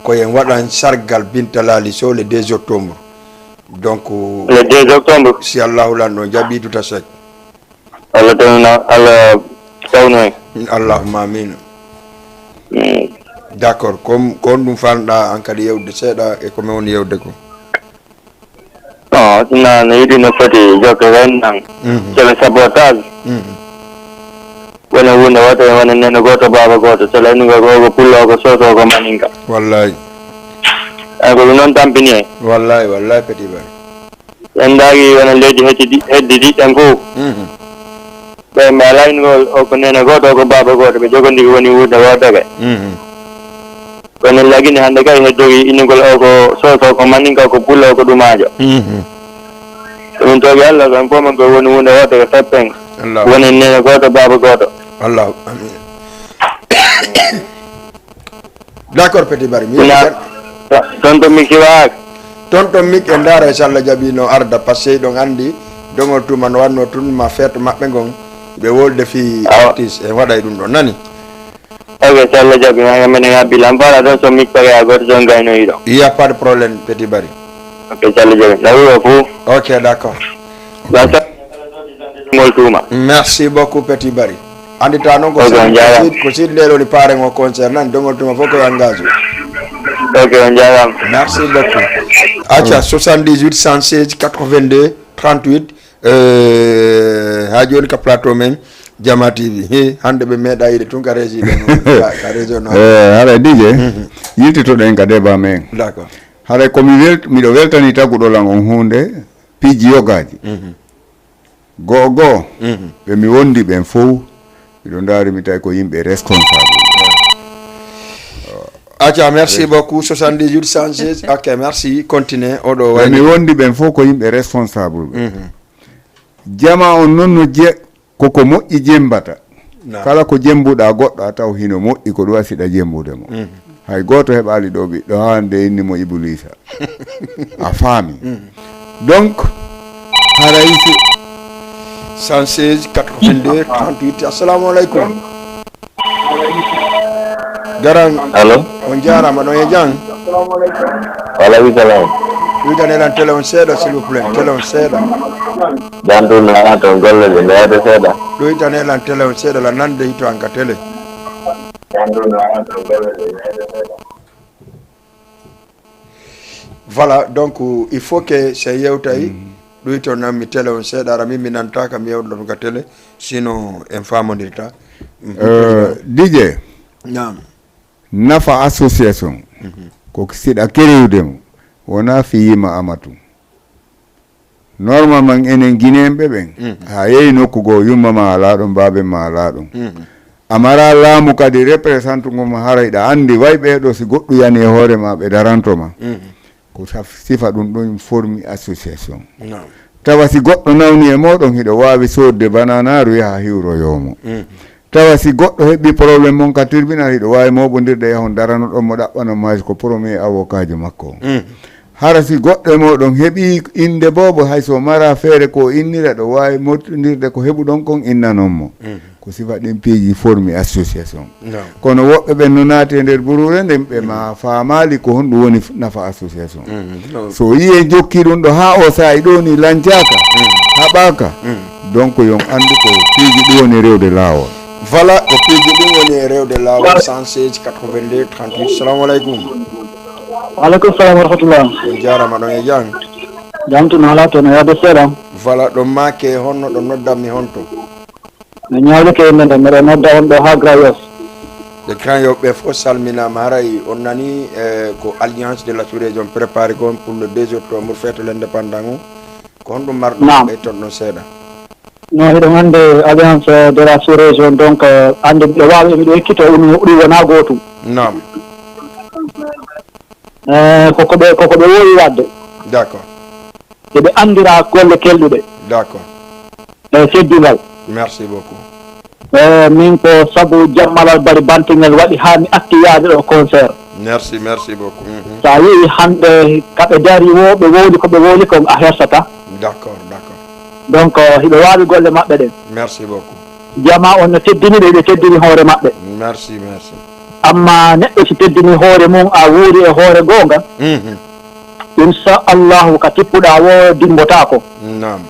ko en waɗan sargal Binta Laali Sow le deux octobre. Donc, le deux octobre. Si Allahu lanɗo jaɓi Douta Seck. Allah tawna, Allah tawnu en. Allahumma amin. Mm. D'accord, ko, ko honɗum faalnoɗaa an kadi yewde seeɗa e ko min woni yewde ko? Non, sina no yiɗi no foti jokke ren nan. Mhm. C'est le sabotage. Mhm. Wona wunde woto, wona nene gooto, baaba gooto. Sala inu ko, ko pullo, ko soso, ko maninka. Wallahi. Ay, ko ɗum noon tampini en. Wallahi, wallahi, Petit Bari. En ndaari wona leydi heddi-, heddidiɗɗen fof. Mhm. Ɓe mbalayngol o ko neene gooto, o ko baaba gooto, ɓe jogondiri woni wuurde wootere. Mhm. Kono lagini hannde kay heddori inugol o ko soso, ko maninka, ko pullo, ko ɗumaajo. Mhm. Ko ɗum toogi Allah, ko en fof men ko woni wuurde wootere, feppen. Allah. Woni neene gooto, baaba gooto. Allah. Amin. D'accord, Petit Bari. Mi yetti tan. Tonton Miki waak. Tonton Miki en ndaara, inchallah, jaɓi no arda, parce que ɗon anndi dongol tuma no wanno tun ma feeto maɓɓe ngon, ɓe wolde fii artiste, en waɗay ɗum ɗon, nani? Ok, inchallah, jaɓi ma, menen abbi lam, fala ɗon so Miki pare a gooto ɗon gayno yiɗo. Il y a pas de problème, Petit Bari. Ok, inchallah, jaɓi. Lawi o fuu. Ok, d'accord. Ngol tuma. Merci beaucoup, Petit Bari. Anndita noon ko, ok, on jaaraama. Sidi, ko Sidi ndee woni parrain o concert nan, dongol tuma fof ko engagé. Ok, on jaaraama. Merci beaucoup. Acca, soixante-dix-huit, cent seize, quatre-vingt-deux, trente-huit, euh, haa jooni ka plateau men, Jama T V. He, hannde ɓe meeɗa yiide tun ka régie ɗo noon. Ka, ka région noon. Eh, haray D J, yiltitoɗen ka débat men. D'accord. Haray ko mi wel-, miɗo weltani taguɗo lan on huunde, piiji yogaaji. Mhm. Go'o go'o, ɓe mi wondi ɓen fow, miɗo ndaari mi tawi ko yimɓe responsable. Acca, merci beaucoup, soixante-dix-huit cent seize. Ok, merci, continue, oɗo ɓe mi wayni. Wondi ɓen fow ko yimɓe responsable ɓe. Mhm. Jama on non no je-, koko moƴƴi jembata. Naam. Kala ko jembuɗaa goɗɗo, a taw hino moƴƴi, ko ɗum wasiɗa jembude mo. Mhm. Hay gooto heɓaali ɗo ɓiɗɗo, haa nde inni mo Ibuliisa. A faami? Mhm. Donc, haray si cent seize, quatre-vingt-deux, trente-huit. Assalamu alaikum. Garan. Allo? On jaaraama, ɗon e jam? Wa alaikum salam. Ɗuytane lan télé on seeɗa, s'il vous plaît. Télé on seeɗa. Jam tun, na toon golle ɗe, nde wayde seeɗa. Ɗuytane lan télé on seeɗa, la nande hito an ka télé. Jam tun, na toon golle ɗe, nde wayde seeɗa. Voilà, donc, il faut que si yewtay, ɗuyto nan mi télé on seeɗa, ara min mi nantaka mi yewtoto ka télé, sinon en famondirta. Mhm. Euh, D J. Naam. Nafa association, mhm, ko siɗa kereyude mo, wona fiyima ama tun. Normalement, enen Guinéen ɓe ɓen, mhm, a yehi nokku goo, yumma ma alaa ɗon, baaben ma alaa ɗon. Mhm. A mara laamu kadi representugol ma, haray ɗa anndi way ɓee ɗoo, si goɗɗum yani e hoore ma, ɓe daranto ma. Mhm. Ko saf-, sifa ɗum ɗon formi association. Naam. Tawa si goɗɗo nawni e mooɗon, hiɗo waawi soodde bananaaru, yaha hiwroyoo mo. Mhm. Tawa si goɗɗo heɓi problème mon ka tribunal, hiɗo waawi mooɓondirde e on, daranoɗon mo, ɗaɓɓanon mo, hay ko premier avocat jo makko on. Mhm. Hara si goɗɗo e mooɗon heɓi innde boobo, hay so mara feere ko innira, ɗo waawi moftondirde ko heɓuɗon kon, innanon mo. Mhm. Ko sifa ɗin piiji formi association. Naam. Kono woɓɓe ɓen no naati e nder buruure nden, ɓe ma faamaali ko honɗum woni f-, nafa association. Mhm. No. So o yi'ii en jokki ɗum ɗo haa o saa'i ɗoo ni lancaaka, mhm, haɓaaka, mhm, donc yon anndu ko piiji ɗum woni rewde laawol. Voilà, ko piiji ɗum woni e rewde laawol. Cent seize, quatre-vingt-deux, trente-huit. Salamu alaikum. Wa alaikum salam wa rahmatullah. On jaaraama, ɗon e jam? Jam tun, alaa toon, no yaade seeɗa. Voilà, ɗon maake, honno ɗon noddan mi honto? Mi ñaawlike innde nden, miɗo nodda on ɗo haa Grand Yoff. Ɓe Grand Yoff ɓe fof salminaama. Haray on nani, eh, ko Alliance de la Sous-Région préparé kon pour le deux octobre, fête l'indépendance on. Ko honɗum marɗon, naam, ɓeyton ɗon seeɗa? Non, hiɗon anndi Alliance de la Sous-Région, donc, eh, anndi miɗo waawi, miɗo ekkito, ɗum, ɗum wonaa gootum. Naam. Eh, ko ko ɓe, ko ko ɓe woowi waɗde. D'accord. Eɓe anndira golle kelɗuɗe. D'accord. E teddungal. Merci beaucoup. E min ko sabu Jammalal Bari Bantingel waɗi haa mi acci yaade ɗo concert. Merci, merci beaucoup. Mhm. So a yii hannde ka ɓe dari wo, ɓe wowli ko ɓe wowli kon a hersata. D'accord, d'accord. Donc, hiɗo waawi golle maɓɓe ɗen. Merci beaucoup. Jamaa on no teddini ɓe, ɓe teddini hoore maɓɓe. Merci, merci. Amma neɗɗo si teddini hoore mum, a wuuri e hoore goonga, mhm, inchallahu ka tippuɗaa wo dimbotaako. Naam.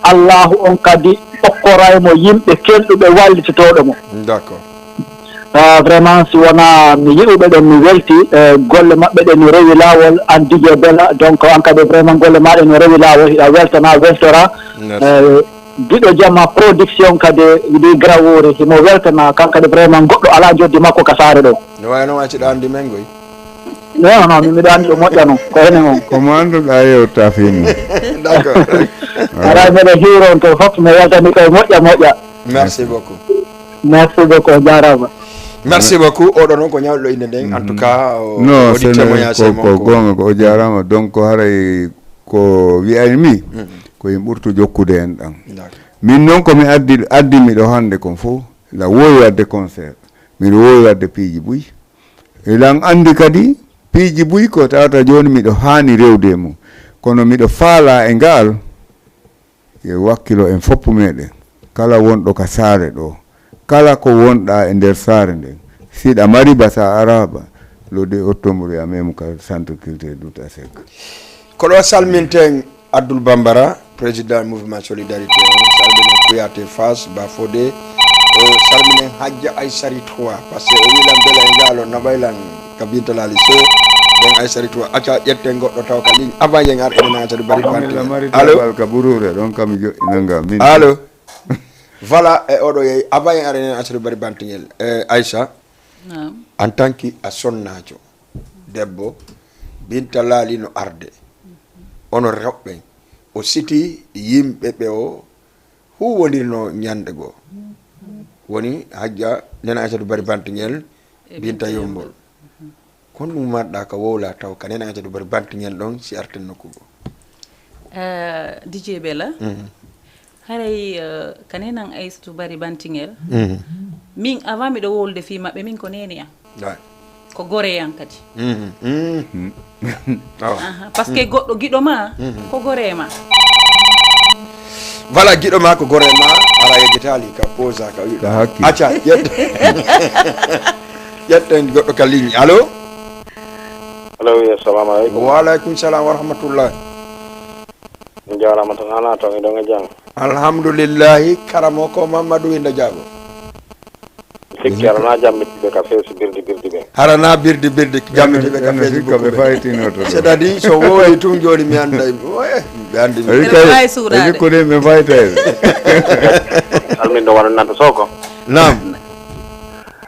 Allahu on kadi okkoray mo yimɓe kelɗuɓe wallitotooɗo mo. D'accord. Ah, vraiment, si wonaa mi yi'uɓe ɗon, mi welti, eh, golle maɓɓe ɗen no rewi laawol, an D J Bella, donc an kadi vraiment golle maa ɗen no rewi laawol, hiɗa weltana, weltora. Merci. Eh, Giɗo Jama Production kadi ndi Grawori, himo weltana, kan kadi vraiment goɗɗo alaa joddi makko ka saare ɗo. No wayi noon accuɗo anndi men goy? Non, non, min miɗo anndi ɗo moƴƴa noon, ko enen on. Ko mo annduɗaa yewta fii mum. D'accord. Alaa mbeɗa hiwronto fof, mi weltani koye moƴƴa moƴƴa. Merci beaucoup. Merci beaucoup, jaaraama. Merci beaucoup. Oɗo noon ko ñawɗo innde nden. En tout cas, o, non, o waɗi témoignage ko, ko mon ko goonga, ko o jaaraama. Donc, ko haray ko wiyaymi, mhm, ko en ɓurtu jokkude en ɗan. D'accord. Min noon ko mi addi, addi miɗo hannde kon fof, la woowi waɗde concert. Miɗo woowi waɗde piiji buy. Eɗan anndi kadi, piiji buy ko tawata jooni miɗo haani rewde e mum. Kono miɗo faalaa e ngaal, yo wakkilo en foppu meɗen. Kala wonɗo ka saare ɗo, kala ko wonɗa e nder saare nden, siɗa mari ba sa araba, le deux octobre ya memu ka centre culturel Douta Seck. Ko ɗo salminten Abdoul Bambara, président mouvement solidarité on, salminen Kouyaté Fass, Ba Fodé, o salminen Hadja Aysari trois, parce que o wi lan bela e ngaalo naɓay lan ka Binta Lali Sow, donc Aysari trois, acca ƴetten goɗɗo taw ka ligne, avant yen ar enen Aysari Bari Fante. Allo? Ka Burure ɗon kam joɗɗinanga min. Allo? Voilà, e oɗo yeey, avant en ara en Aysatu Bari Bantingel, e Aïssa, en tant que a sonnaajo, debbo, Binta Laali no arde. Ono rewɓe, o siti yimɓe ɓe o huwondirno ñande goo. Woni Hajja Nena Aysatu Bari Bantingel, Binta Yombol. Kon ɗum marɗa ka wowla taw ka Nena Aysatu Bari Bantingel ɗon si arten nokku goo. Eh, D J Bella, haray, eh, ka Nena Aysatu Bari Bantingel, min avant miɗo wowlude fii maɓɓe, min ko neene an. Ko gore an kadi. Aha, parce que goɗɗo giɗo ma ko gore ma. Voilà, giɗo ma ko gore ma. Ala yejjitaali ka posa ka wiɗo acca ƴetta. Ƴetten goɗɗo ka ligne. Allo? Allo, wi, assalamu aleykum. Wa aleykum salam wa rahmatullah. Mi jarama tan, hana tan iɗon e jam? Alhamdulillahi, karamo ko Mamadou Winda Diago. Sikki hara na jammitiɓe ka feesi birdi birdi ɓen. Hara na birdi birdi jammitiɓe ka feesi birdi ɓen. C'est à dire so wooli tun joni mi anda. Ɓe andi mi. Kode mi faytayde. Salmin ɗo wano nanta soko. Nam.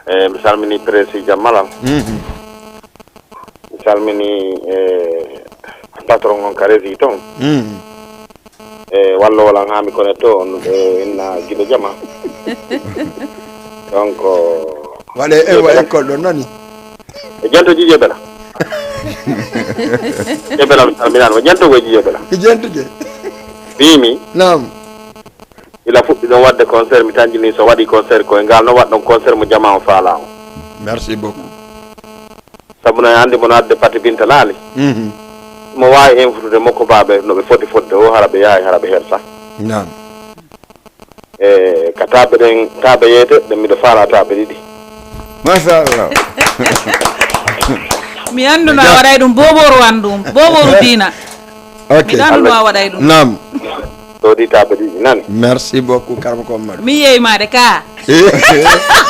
E mi salmini prési jammalal. Mi salmini e patron on ka régie ton. E wallo walan ha mi connecto on e inna giɗo jama. Donc waɗe ewa école ɗo nani. E jento jije bela. Jebela mi salminano ko jento ko jije bela. Jento je. Bimi. Nam. Ila fuɗɗi ɗon wadde concert mi tanjini so waɗi concert ko e ngal no waɗɗon concert mo jama on faala on. Merci beaucoup. Sabu no e anndi mo no adde pati binta laali. Mo waawi enfutude mokko baaɓe no ɓe foti fotde o hara ɓe yahay hara ɓe hersa. Naam. E ka taaɓe ɗen taaɓe yeete ɗen miɗo faala taaɓe ɗiɗi. Machallah. Mi annduno a waɗay ɗum boobooru an ɗum boobooru diina. Ok. Miɗo annduno a waɗay ɗum. Naam. Soodi taaɓe ɗiɗi nani. Merci beaucoup Karma Kommaɗo. Mi yeey maade ka.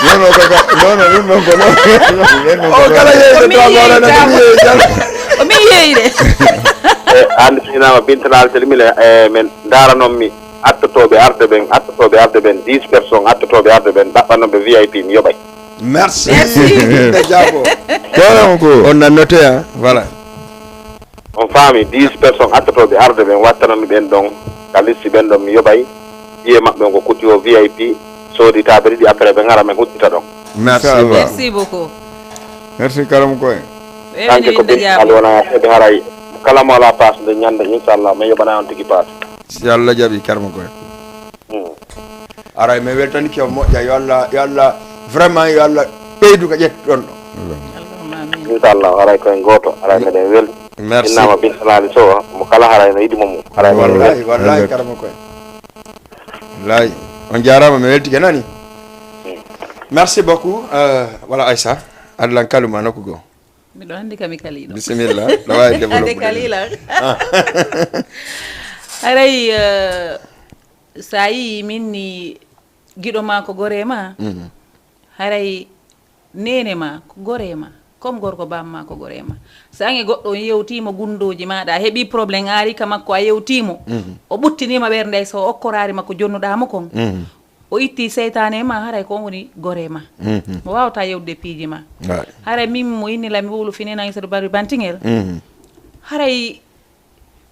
Non non kaka non non ɗum non ko non. O kala yeeyde taaɓe wala na mi yeey jal. O mi yeeyde. E an sinama bintanaal teli mile e men ndaaranon mi attotooɓe arde ɓen attotooɓe arde ɓen dix personnes attotooɓe arde ɓen ɗaɓɓanon ɓe V I P mi yoɓay. Merci. Merci. Ɓe jaabo. Kala on ko. On nannote ha voilà. On faami dix personnes attotooɓe arde ɓen wattananmi ɓen ɗon ka liste ɓen ɗon mi yoɓay ɓiye maɓɓe on ko kuti o V I P soodi taaɓe ɗiɗi après ɓe ngara men huccita ɗon. Merci beaucoup. Merci beaucoup. Merci karam koye. Kanke ko bin ali wona seeɓe haray kala mo ala passe nde ñande inchallah men yoɓana on tigi passe. Si Allah jaɓi karmo koye. Aray mi weltanike on moƴƴa yo Allah yo Allah vraiment yo Allah ɓeydu ko ƴettuɗon ɗo. Inchallah haray koyen gooto haray meɗen weldi. Merci. Innama Binta Laali Sow mo kala haray no yiɗi mo mum haray meɗen weldi. Wallahi wallahi karamo koye. Wallahi on jarama mi weltike nani. Merci beaucoup. Euh, voilà Aïssa adlan kaluma nokku goo. Miɗo anndi kami kaliiɗo. Bisimilla, no waawi développé. Kaliila. Haray eh, so a yii min ni giɗo ma ko goree ma, haray neene ma ko goree ma, comme gorko baam ma ko goree ma. So an e goɗɗo on yewtiima gunndooji maaɗa, a heɓii problème, a arii ka makko, a yewtii mo, o ɓuttiniima ɓernde, hay so o okkoraari ma ko jonnuɗaa mo kon, o ittii seytaane e ma, haray ko on woni goree ma. Mo waawataa yewtude piiji ma. Haray min mo inni la mi wowlu fii Nena Aysatu Bari Bantingel. Haray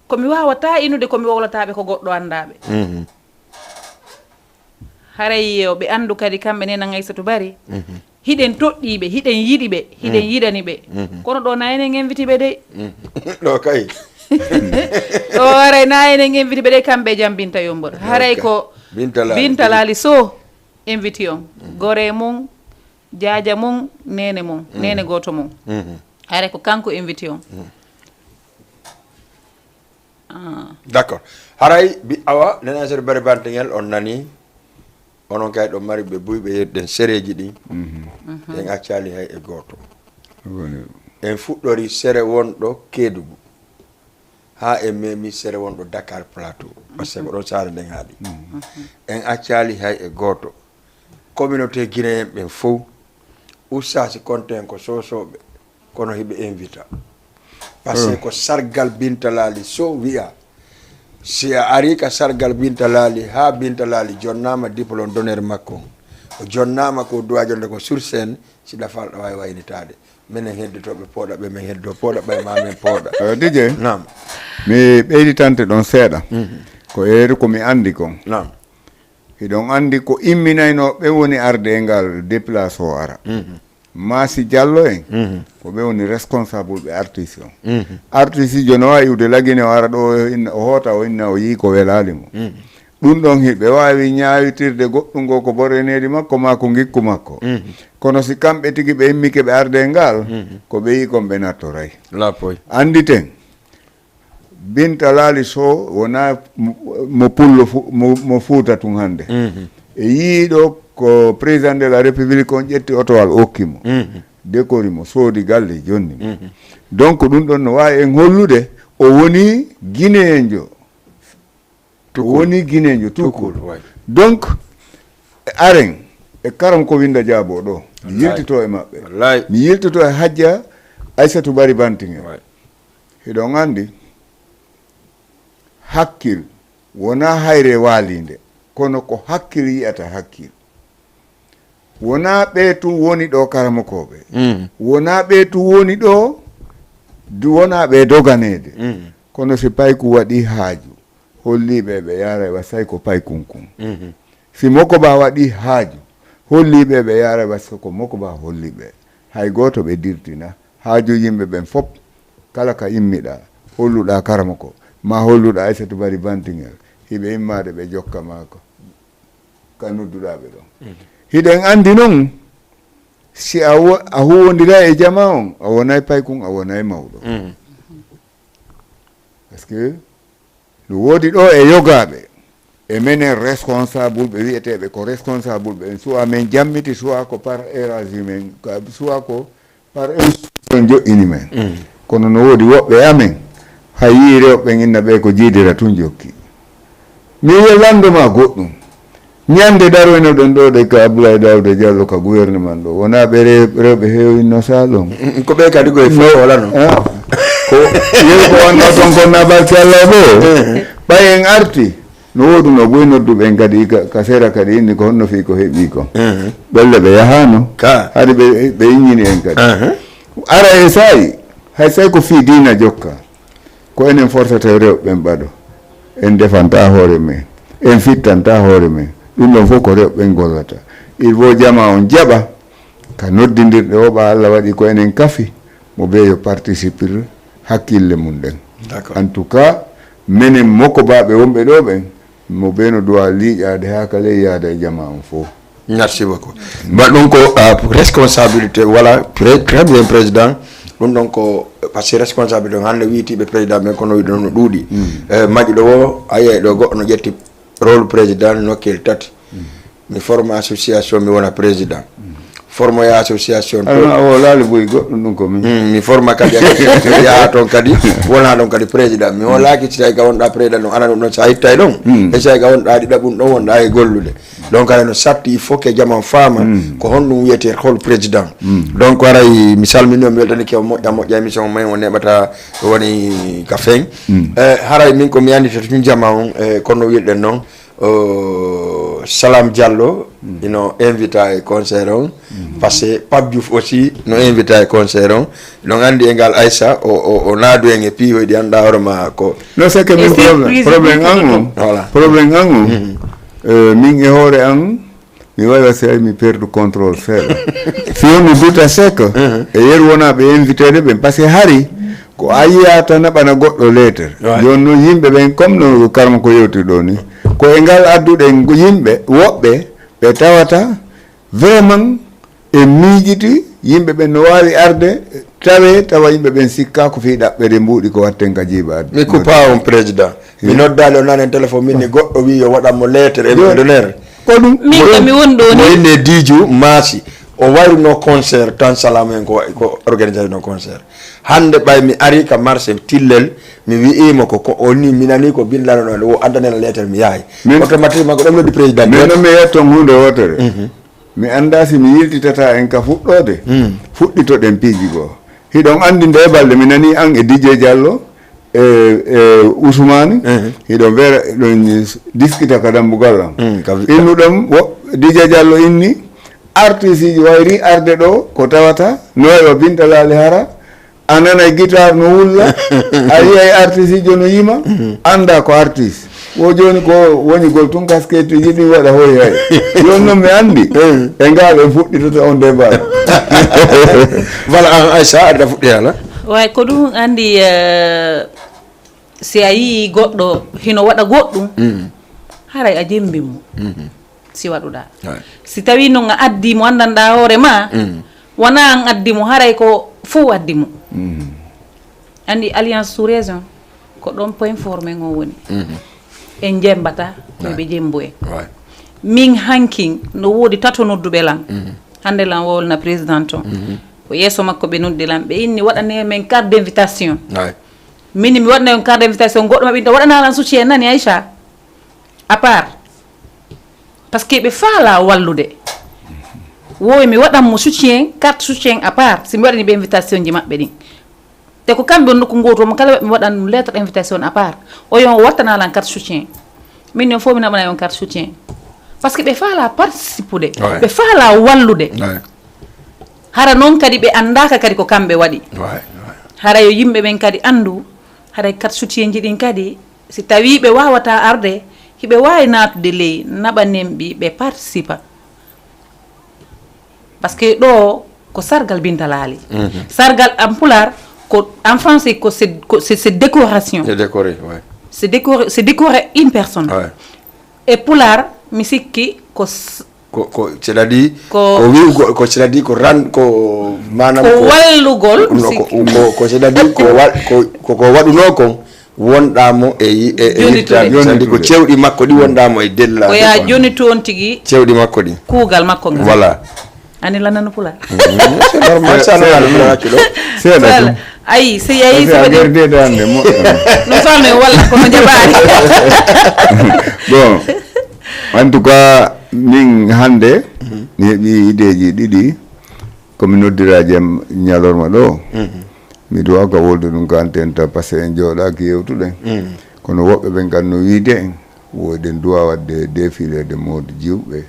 ko mi waawataa inude ko mi wowlataa ɓe ko goɗɗo anndaa ɓe. Haray yo ɓe anndu kadi kamɓe Nena Aysatu Bari. Hiɗen toɗɗii ɓe, hiɗen yiɗi ɓe, hiɗen yiɗani ɓe. Kono ɗoo na enen inviti ɓe dey. Ɗoo kay. O haray na enen inviti ɓe dey kamɓe e jam Binta Yombol. Haray ko Binta Laali Sow inviti on. Goree mum, jaaja mum, neene mum, neene gooto mum. Haray ko kanko inviti on. D'accord. Haray bi awa Nena Aysatu Bari Bantingel on nani. Onon kay ɗo mari ɓe buy ɓe yedden sereji ɗin. En accali hay e gooto. En fuɗɗori sere wonɗo Keedugu. Ha en memi sere wonɗo Dakar Plateau. Parce que ko ɗon saare nden haaɗi. En accali hay e gooto. Communauté guinéen ɓen fow. Ustaasi konten ko sosoɓe. Kono hiɓe invita. Parce que ko sargal Binta Laali Sow wiya. Si a ari ka sargal Binta Laali, haa Binta Laali jonnaama diplôme d'honneur makko, o jonnaama ko duwa jonde ko sur scène, si ɗa falɗa waawi waynitaade. Minen heddotooɓe pooɗa ɓe, min heddoo pooɗa ɓay ma min pooɗa. Eh, D J, naam, mi ɓeyditante ɗon seeɗa. Mhm. Ko heeru ko mi anndi kon. Naam. Hiɗon anndi ko imminaynoo ɓe woni arde e ngal déplacé o ara. Mhm. Maasi Jallo en, mhm, ko ɓe woni responsable ɓe artiste on. Mhm. Artiste jo no waawi iwde Lagine o ara ɗo, o inna, o hoota, o inna, o yii ko welaali mo. Mhm. Ɗum ɗon hiɓe waawi ñaawitirde goɗɗum ngo ko boreneedi makko maa ko ngikku makko. Mhm. Kono si kamɓe tigi ɓe immike ɓe arde e ngal, mhm, ko ɓe yii kon ɓe nattoray. Lapoy. Annditen, Binta Laali Sow wonaa mo, mo pullo fu-, mo, mo Fuuta tun hannde. Mhm. E yii ɗo ko président de la République on ƴetti otowal okki mo. Mhm. Dekori mo, soodi galle, jonni mo. Mhm. Donc, ɗum ɗon no waawi en hollude o woni Gineejo. O woni Gineejo, tout court. Tout court, ouais. Donc, aren, e karam ko winda jaabo ɗo. Mi, wallaay, yiltito e maɓɓe. Wallaay. Mi yiltito e Hajja Aysatu Bari Bantingel. Ouais. Hiɗon anndi, hakkil wonaa hayre waaliinde, kono ko hakkil yi'ata hakkil. Wonaa ɓe tun woni ɗo karamokooɓe. Mm. Wonaa ɓe tun woni ɗo, du-, wonaa ɓe doganeede. Mm. Kono si payku waɗi haaju, holliiɓe ɓe yaara wa say ko paykun kun. Mhm. Si Mokoba waɗi haaju, holliiɓe ɓe yaara wa so ko Mokoba holliiɓe. Hay gooto ɓe dirtina. Haaju yimɓe ɓen fop, kala ka immiɗaa, holluɗaa karamoko, maa holluɗaa Aysatu Bari Bantingel, hiɓe immaade ɓe jokka maako. Ka nodduɗaa ɓe ɗon. Mhm. Hiɗen anndi non, si a wo-, a huwondiray e jamaa on, a wonay paykun, a wonay mawɗo. Mhm. Parce que no woodi ɗo e yogaaɓe, e menen responsable ɓe wi'eteeɓe ko responsable ɓe, soit men jammiti, soit ko par erreur men, ka-, soit ko par institution joƴƴini men. Mm. Kono no woodi woɓɓe amen, hay yii rewɓe inna ɓe ko jiidira tun jokki. Mi wi'a lanndo ma goɗɗum. Ñande daroynoɗen ɗo de ka Abdoulaye Daouda Diallo ka gouvernement ɗo, wonaa ɓe rew-, rewɓe heewinno salon. Mm, ko ɓe kadi koye fof wala no? Ah, ko yeru ko wonno ton kon na barke Allah ɓe. Eh. Ɓay en arti, no wooduno boy nodduɓe en kadi ka, ka sera kadi inni ko honno fii ko heɓi ko. Eh. Ɓelle ɓe yahano. Ka. Hari ɓe, ɓe iññini en kadi. Eh. Ara e saayi, hay say ko fii diina jokka. Ko enen forsata rewɓe ɓen ɓaɗo. En defanta hoore men. En fittanta hoore men. Ɗum ɗon fof ko rewɓe ɓen gollata. Il faut jama on jaɓa ka noddindirɗe o ɓa Allah waɗi ko enen kafi mo be yo participir hakkille mum ɗen. D'accord. En tout cas, menen mokobaaɓe wonɓe ɗo ɓen, mo be no duwa liiƴaade haa ka ley yaada e jama on fof. Merci beaucoup. Ba ɗum ko, ah, responsabilité, voilà, très, très bien, président. Ɗum ɗon ko, parce que responsabilité on hannde wiytiiɓe président ɓen kono wiɗo no ɗuuɗi. Mm. Eh, majjuɗo o, a yiyay ɗo goɗɗo no ƴetti rôle président nokkel tati. Mm. Mi forma association, mi wona président. Mm. Formoya association to. Alma o laali boy goɗɗum ɗum ko min. Mm, mi forma kadi association, mi yaha toon kadi, wona ɗon kadi président. Mi wolaaki si tawi ka wonɗa président ɗum, ana ɗum ɗon sa ittay ɗon. Mm. E si tawi ka wonɗa ɗiɗaɓum ɗon wonɗa e gollude. Donc, haray no satti, il faut que jama on faama, mm, ko honɗum wiyetee rôle président. Mm. Donc, haray mi salmini on, mi weltanike on moƴƴa, moƴƴa émission men o neɓata woni ka feŋ. Mm. Eh, haray min ko mi anndita tun jama on, eh, kono wirɗen noon, o Salam Diallo, mm, ino invita e concert on, mm, parce que Pape Diouf aussi no invita e concert on. Ɗon anndi e ngal Aissa, o, o, o naadu en e piihoy ɗi annduɗaa hoore ma ko. Non, c'est que min problème, problème an on, voilà, problème an on, mhm, euh, min e hoore an, mi wawa si ay mi perdu contrôle seeɗa. Si on no duta, c'est que, mhm, e yeru wona ɓe invité de ɓen, parce que hari ko a yiyata naɓana goɗɗo lettre. Ouais. Jooni noon yimɓe ɓen, comme no Karma ko yewti ɗo ni, ko e ngal adduɗen yimɓe woɓɓe ɓe tawata vraiment, en miijiti yimɓe ɓen no waawi arde, tawe, tawa yimɓe ɓen sikkaa ko fii ɗaɓɓere mbuuɗi ko watten ka jiiba. Mi kupa on, président. Mi, hmm, noddaali on nanen téléphone, min ni goɗɗo wii yo waɗan mo lettre e, jooni, millionnaire. Ko ɗum. Min ko mi woni ɗo ni. Mo inne Diiju Maasi. O wayruno concert tan, Salam en ko, ko organisé no concert. Hannde ɓay mi ari ka marché Tillel, mi wi'imo ko, ko o ni, mi nani ko bindano ɗon, o addanena lettre, mi yahay. Min, automatiquement ko ɗon noddi président. Min noon mi yetton huunde wootere. Mhm. Mi anndaa si mi yiltitata en ka fuɗɗoode. Mm. Fuɗɗitoɗen piiji goo. Hiɗon anndi nde balɗe mi nani an e D J Diallo, E, e Usmani, hiɗo vera, ɗon diskita ka dambugal am. Innuɗon wo Dija Jallo inni, artiste ji wayri arde ɗo, ko tawata, no wayi wa Binta Laali hara, a nanay guitar no wulla, a yiyay artiste jo no yima, anda ko artiste. Wo joni ko wonigol tun kasketuji ɗin waɗa hoy hay. Joni non mi andi, e ngal en fuɗɗitata on débat. Voilà, an Aïcha, aɗa fuɗɗi hala? Way, ko ɗum andi, eh, si a yii goɗɗo hino waɗa goɗɗum, haray a jembi mo. Si waɗuɗa. Si tawi non a addi mo, anndanɗa hoore ma, wona an addi mo, haray ko fow addi mo. Andi alliance sous région, ko ɗon point fort men on woni. En jembata, ko ɓe jembo en. Min hankin, no woodi tato nodduɓe lan. Hande lan wolna président on. Ko yeeso makko ɓe noddi lan, ɓe inni waɗane men carte d'invitation. Mini mi waɗana on carte d'invitation, goɗɗo maɓɓe inta waɗana lan soutien nani Aïcha. À part. Parce que ɓe faala wallude. Wowi mi waɗan mo soutien, carte soutien à part, si mi waɗani ɓe invitation ji maɓɓe ɗin. Te ko kamɓe on nokku gooto, mo kala mi waɗan ɗum lettre invitation à part. O yo o wattana lan carte soutien. Min non fof mi naɓana on carte soutien. Parce que ɓe faala participude. Ɓe faala wallude. Hara noon kadi ɓe anndaaka kadi ko kamɓe waɗi. Hara yo yimɓe ɓen kadi anndu, haray carte soutien ji ɗin kadi, si tawii ɓe waawataa arde, hiɓe waawi naatude ley naɓa nemɓi ɓe participa. Parce que ɗo ko sargal Binta Laali. Sargal en pulaar, ko en français, ko c'est, ko c'est, c'est décoration. C'est décoré, ouais. C'est décoré, c'est décorer une personne. Ouais. E pulaar, mi sikki ko s- Ko, ko, c'est-à-dire, ko wi'ugol, ko, c'est-à-dire, ko ran-, ko, maanaam, ko wallugol, mi sikki. Ko, ko, c'est-à-dire, ko wa-, ko, ko, ko waɗunoo kon, wonɗaa mo e yi-, e, e yirtaade. C'est-à-dire, ko cewɗi makko ɗi wonɗaa mo e dellal. Ko yaa joni toon tigi. Cewɗi makko ɗi. Kuugal makko ngal. Voilà. Ani lanano pulaar. C'est normal, ça, no haali pulaar accu ɗo. Seeɗa ɗum. Ayi, si yayi, si a waɗi gerdede hannde, moƴƴa. No fammi walla kono jaɓaani. Bon, en tout cas, min hannde, mi heɓi ideeji ɗiɗi, ko mi noddiraaji am ñalorma ɗo. Miɗo waawa ka wolde ɗum ka antenne tan, parce que en jooɗaaki yewtuɗen. Kono woɓɓe ɓen kan no wiide en, wo eɗen duwa waɗde défilé de mode jiwɓe.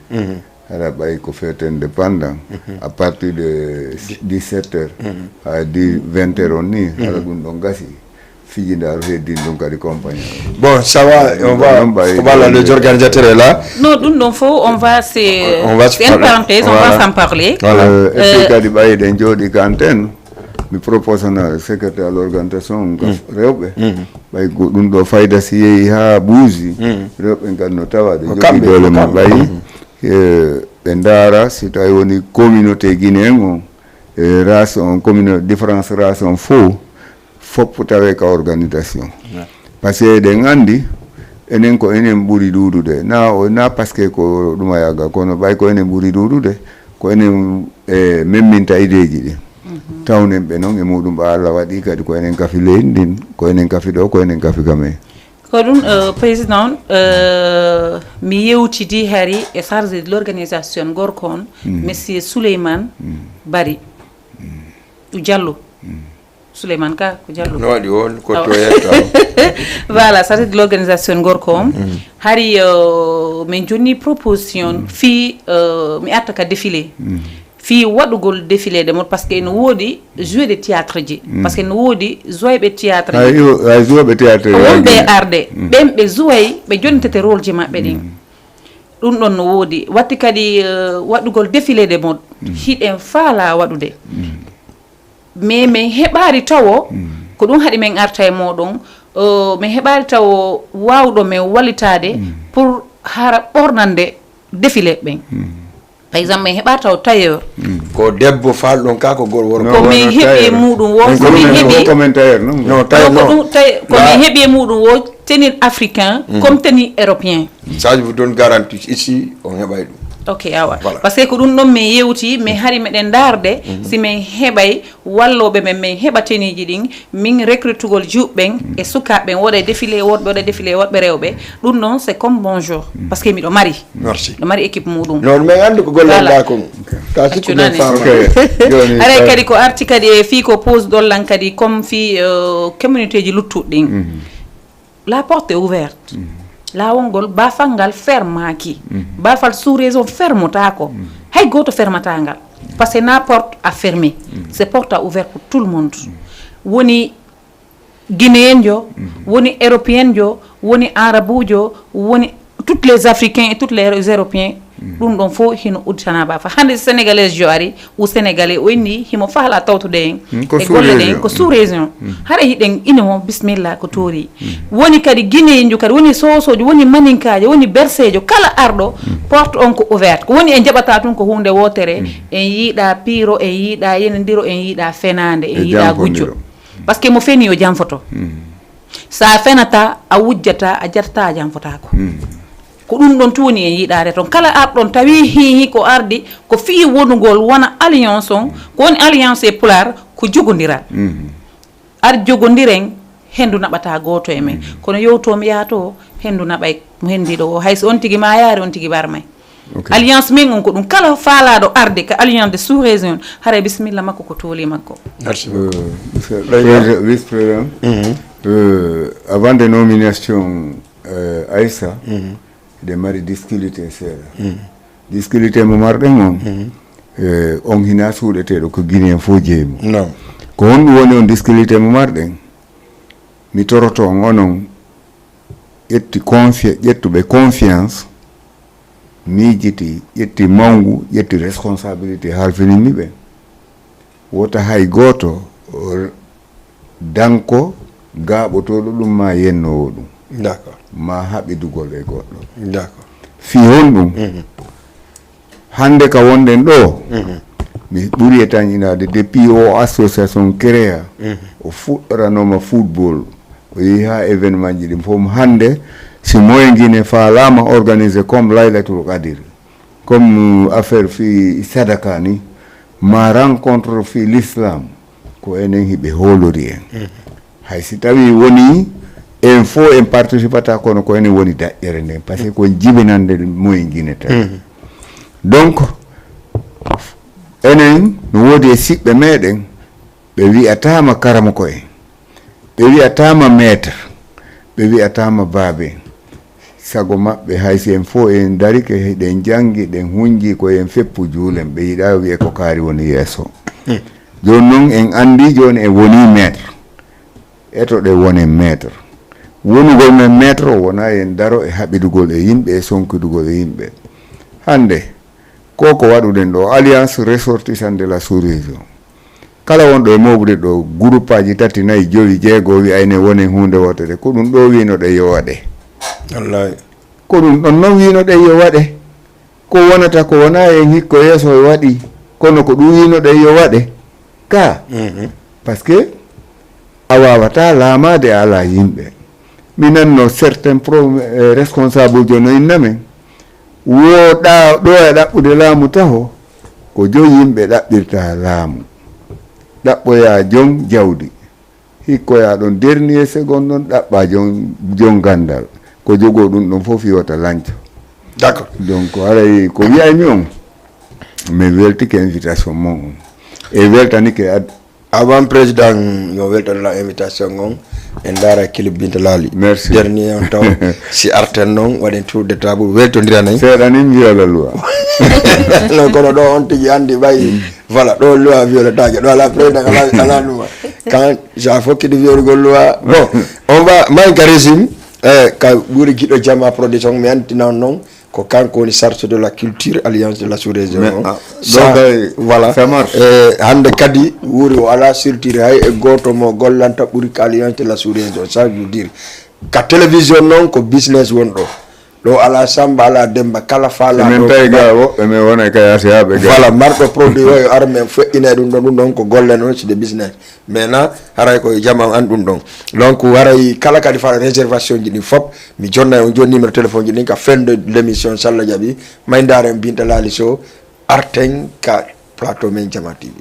Hara ɓay ko fête indépendant, à partir de dix-sept heures, haa dix, vingt heures on ni, hara ɗum ɗon gasi. Fiji nde aɗa heddin ɗum kadi compagnie. Bon, ça va, on va, on va, les organisateurs est là. Non, ɗum ɗon fof, on va se, on va se parler. C'est une parenthèse, on va s'en parler. Voilà. Euh, et puis kadi ɓay eɗen jooɗi ka antenne, mi propose na secrétaire à l'organisation, ka rewɓe. Ɓay ko ɗum ɗo fayda si yehi haa buusi, rewɓe kadi no tawa ɓe jogii doole mum ɓay. Eh, ɓe ndaara si tawi woni communauté guinéen on, e race on, commune, différence race on fof, fof tawe ka organisation. Parce que eɗen anndi, enen ko enen ɓuri ɗuuɗude. Na o, na parce que ko ɗum a yaaga, kono ɓay ko enen ɓuri ɗuuɗude, ko enen, e, memminta ideeji ɗi. Tawnen ɓe noon e muɗum ɓa Allah waɗi kadi ko enen kafi leydi ndin, ko enen kafi ɗo, ko enen kafi kame. Ko ɗum, euh, président, euh, mi yewtidi hari e chargé de l'organisation gorko on, monsieur Souleymane Bari. Diallo. Souleymane ka ko Diallo. No waɗi on ko to yetta. Voilà, chargé de l'organisation gorko on. Hari, euh, min jonni proposition fii, euh, mi arta ka défilé. Fii waɗugol défilé de mode, parce que ene woodi joué de théâtre ji. Parce que ene woodi joué ɓe théâtre ji. Ay joué ɓe théâtre. Wonɓe arde, ɓen ɓe joué, ɓe jonnitete rôle ji maɓɓe ɗin. Ɗum ɗon no woodi. Watti kadi, euh, waɗugol défilé de mode. Hiɗen faala waɗude. Mais min heɓaali tawo, ko ɗum haɗi min arta e mooɗon, euh, min heɓaali tawo waawɗo min wallitaade pour hara ɓornande défilé ɓen. Par exemple, min heɓaali tawo tailleur. Ko debbo faalɗon ka, ko gor-, worko. Ko min heɓi e muuɗum wo, ko min heɓi. Ko min tailleur, non? Non, tailleur, non. Ko ɗum tay-, ko min heɓi e muuɗum wo, tenue africain, comme tenue européen. Ça, je vous donne garantie, ici, on heɓay ɗum. Ok, awa. Voilà. Parce que ko ɗum ɗon min yewti, min hari meɗen ndaarde, si min heɓay wallooɓe men, min heɓa teniiji ɗin, min recrutugol juuɓe ɓen e sukaaɓe ɓen, woɗa e défilé worɓe, woɗa e défilé worɓe rewɓe. Ɗum ɗon, c'est comme bonjour. Parce que miɗo mari. Merci. Miɗo mari équipe muɗum. Non, min anndi ko golle Voilà. Ndaa kon. Ka sikku Accu men nani. Faama. Ok. Jooni, Aray eh, kadi ko arti kadi e fii ko pose ɗon lan kadi comme fii, euh, communauté ji luttuɗi ɗin. La porte est ouverte. Laawol ngol baafal ngal fermaaki. Baafal sous-région fermotaako. Hay gooto fermataa ngal. Parce que na porte a fermé. C'est porte a ouvert pour tout le monde. Woni Guinéen jo, woni Européen jo, woni Arabujo, woni toutes les Africains et toutes les Européens. Ɗum ɗon fof hino udditanaa baafa. Hannde Sénégalais jo ari, ou Sénégalais o inni himo faalaa tawtude en Hmm, ko e golle ɗen, sous-région. Ko sous-région. Hara hiɗen ino mo, bismillah, ko toori. Woni kadi Guinéen jo kadi, woni Soosoojo, woni Maninkaajo, woni Berseejo, kala arɗo, porte on ko ouverte. Ko woni en jaɓata tun ko huunde wootere, en yiɗaa piiro, en yiɗaa yenondiro, en yiɗaa fenaande, en E yiɗaa gujjo. Janfondiro. Parce que mo feni o janfoto. Sa fenata, a wujjata, a jattata, a janfotaako. Ko ɗum ɗon tun woni en yiɗaade toon. Kala arɗon tawi hihi ko ardi, ko fii wonugol wona alliance on, ko woni alliance e Pulaar, ko jogondiral. Ar jogondiren, henndu naɓata gooto e men. Kono yowtoo mi yaha to, henndu naɓay mo henndiiɗo o. Hay so on tigi maayaali, on tigi barmay. Ok. Alliance men on ko ɗum. Kala faalaaɗo arde ka alliance de sous-région, haray bismilla makko ko tooli makko. Merci beaucoup. Euh, monsieur le Président, vice-président, euh, avant de nomination, euh, Aïssa, eɗen mari difficulté seeɗa. Difficulté mo marɗen on, eh, on hina suuɗeteeɗo ko Guinéen fof jeyi mo. Non. Ko honɗum woni on difficulté mo marɗen? Mi toroto on, onon ƴetti confi-, ƴettuɓe confiance, miijiti, ƴetti mawngu, ƴetti responsabilité, halfinimmi ɓe. Wota hay gooto, o, danko gaaɓotooɗo ɗum ma yennoowo ɗum. D'accord. Ma haɓidugol e goɗɗo. D'accord. Fii honɗum? Hannde ka wonɗen ɗo, mi ɓuri e tañinaade depuis o association créa, o fuɗɗoranooma football, o yehi haa événement ji ɗin fof. Hannde, si moyen Guinée faalaama organisé comme Laylatul Qadr, comme, euh, affaire fii sadaka ni, ma rencontre fii l'islam, ko enen hiɓe hoolori en. Hay si tawi woni en fof en participata, kono ko enen woni daƴƴere nden, parce que ko jibinande moyen Guinée tawi. Donc, enen no woodi e siɓɓe meɗen, ɓe wi'ataama karamoko en, ɓe wi'ataama maître, ɓe wi'ataama baabe. Sago maɓɓe, hay si en fof en darike, hiɗen janngi, ɗen hunji ko en feppu juulen, ɓe yiɗa wi'e ko kaari woni yeeso. Jooni non en anndi jooni en woni maître. Eto ɗe wonen maître. Wonugol men maître o wona en daro e haɓidugol e yimɓe, e sonkidugol e yimɓe. Hannde, ko ko waɗuɗen ɗo, Alliance Ressortissante de la Sous-Région. Kala wonɗo e mooɓude ɗo, guruppaaji tati, nayi, jowi, jeego, wi'ayne wonen huunde wootere. Ko ɗum ɗo wiinoɗen yo waɗe. Wallaahi. Ko ɗum ɗon non wiinoɗen yo waɗe. Ko wonata ko wona en hikko yeeso e waɗi. Kono ko ɗum wiinoɗen yo waɗe. Ka. Parce que a waawataa laamaade a alaa yimɓe. Mi nanno certains pro-, eh, responsable jo no inna men. Wo ɗa-, ɗo e ɗaɓɓude laamu taho, ko jo yimɓe ɗaɓɓirta laamu. Ɗaɓɓoya jon jawdi. Hikkoya ɗon dernier seconde ɗon ɗaɓɓa jon, jon ganndal. Ko jogoo ɗum ɗon fof yota lanco. D'accord. Donc, haray ko wiyaymi on, mi weltike invitation mon on. E weltanike ad- Avant président, yo weltan la invitation on. En ndaara clip Binta Laali. Merci. Dernier on taw, si arten noon, waɗen tour de table, weltondiranay. Seeɗa ni mi wiola loi. Non, kono ɗo on tigi anndi ɓay. Voilà, ɗo loi violataake, ɗo ala président, ala, ala loi. Quand ja fof kiɗi violugol loi. Bon, on va, Mike Régime, eh, ka ɓuri giɗo Jama Production, mi anndina on noon, ko kanko woni chargé de la culture, Alliance de la Sous-Région. Mais, ah, ça, donc, eh, voilà. Ça marche. Eh, hannde kadi wuuri o alaa structure hay e gooto mo gollanta ɓuri ka Alliance de la Sous-Région, ça veut dire. Ka télévision noon ko business won ɗo. Ɗo alaa Sammba, alaa Demmba, kala faalaa. Min tawi ga woɓɓe men wona e ka yaasi haa ɓe ga. Voilà, marɗo produit o yo ar men feƴƴinay ɗum ɗon. Ɗum ɗon ko golle noon, c'est des business. Mais na haray ko jama an ɗum ɗon. Donc haray kala kadi faalaa réservation ji ɗin fof, mi jonnay on jooni numéro téléphone ji ɗin ka fin de l'émission, so Allah jaɓi. May ndaaren Binta Laali Sow arten ka plateau men Jama T V.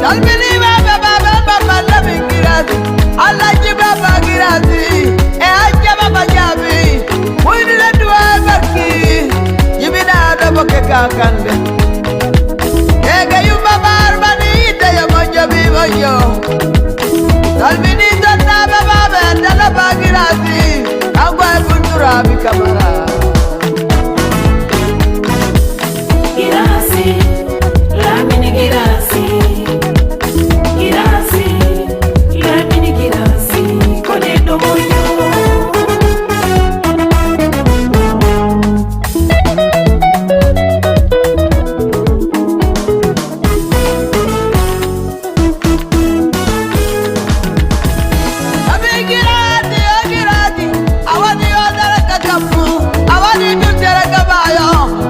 Salmini baba baba baba lamin girasi. Alhaji baba girasi. E hajja baba jabi. Wuyni la duwa barki. Yibina do boke kakande. Ege yumba barbani ite yo mojo bi mojo. Salmini tata baba baba dala bagirasi. Agwa kultura bi kamara. Girasi, Lamini Girasi, Girasi, Lamini Girasi, ko neɗɗo moƴƴo. Abin girati, o girati, a waɗi o daraka kammu, a waɗi ɗum daraka maayo,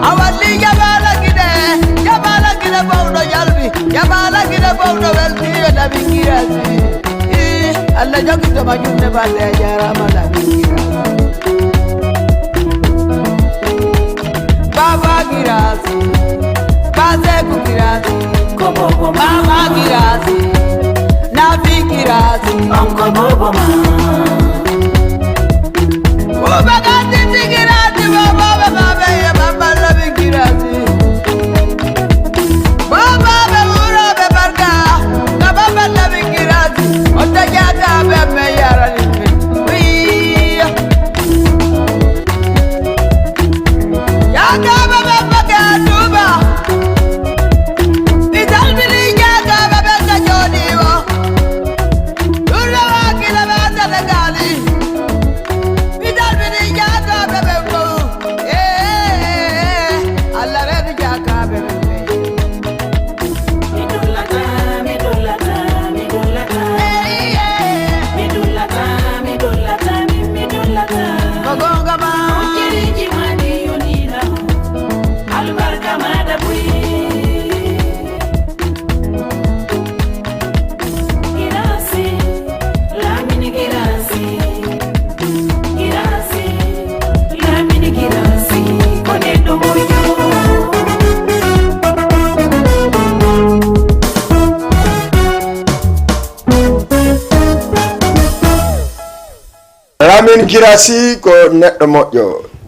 a walli jabaala gine, jabaala gine bawɗo jalbi, jabaala gine bawɗo welti, yo Lamin Girasi. Ii, Allah jogito ma junne balle, a jaaraama Lamin Girasi. Baba Girasi, Baseku Girasi, ko bobo ma. Baba Girasi, Nafi Girasi, on ko bobo ma. Uba Ganditi Girasi, bobo be babe ye baba Lamin Girasi. Bobo be wuro be barka, ka baba Lamin Girasi. Oto jata be me yarani. Wi. Yaakaɓe ɓe mbaɗa duuba. Mi salmini yaakaɓe ɓe ka jooɗi o. Ɗum waakila ɓe Senegaali. Mi salmini yaakaɓe ɓe fof. Eh, Allah reedu yaakaɓe ɓe. Mi dullata, mi dullata, mi dullata. Mi dullata, mi dullata, mi, mi dullata. Ko goonga ma. Hojjereeji ma ɗi yoniɗa. Albarka maɗa buy. Girasi, Lamini Girasi. Girasi, Lamini Girasi, ko neɗɗo moƴƴo. Lamin Girasi ko neɗɗo moƴƴo.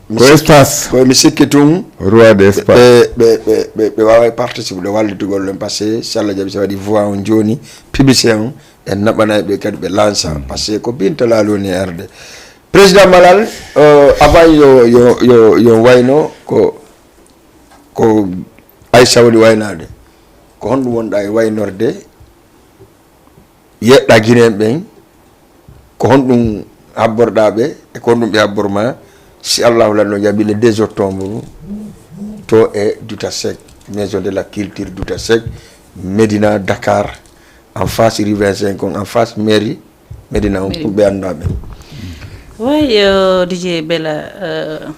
Mi Ko sikki, espace. Ko mi sikki tun Roi de espace. Ɓe, ɓe, ɓe, ɓe, ɓe waaway participe ɗo wallitugol ɗon, parce que si Allah jaɓi, so waɗi voix on jooni, publicité on, en naɓanay ɓe kadi ɓe lansa. Mm. Parce que ko Binta Laali woni e arde. Président Malal, euh, avant yo, yo, yo, yo wayno ko, ko Aissa woni waynaade. Ko honɗum wonɗa e waynorde? Yeɗɗa Guinéen ɓen, ko honɗum habborɗa ɓe e ko honɗum ɓe habbor ma? Si Allahu lanno jaɓi, le deux octobre, to e Dutasek, Maison de la Culture Dutasek, Médina, Dakar, en face rue vingt-cinq, en face mairie, Medina on fulɓe anndaa ɓe. Way, uh, DJ Bella, uh,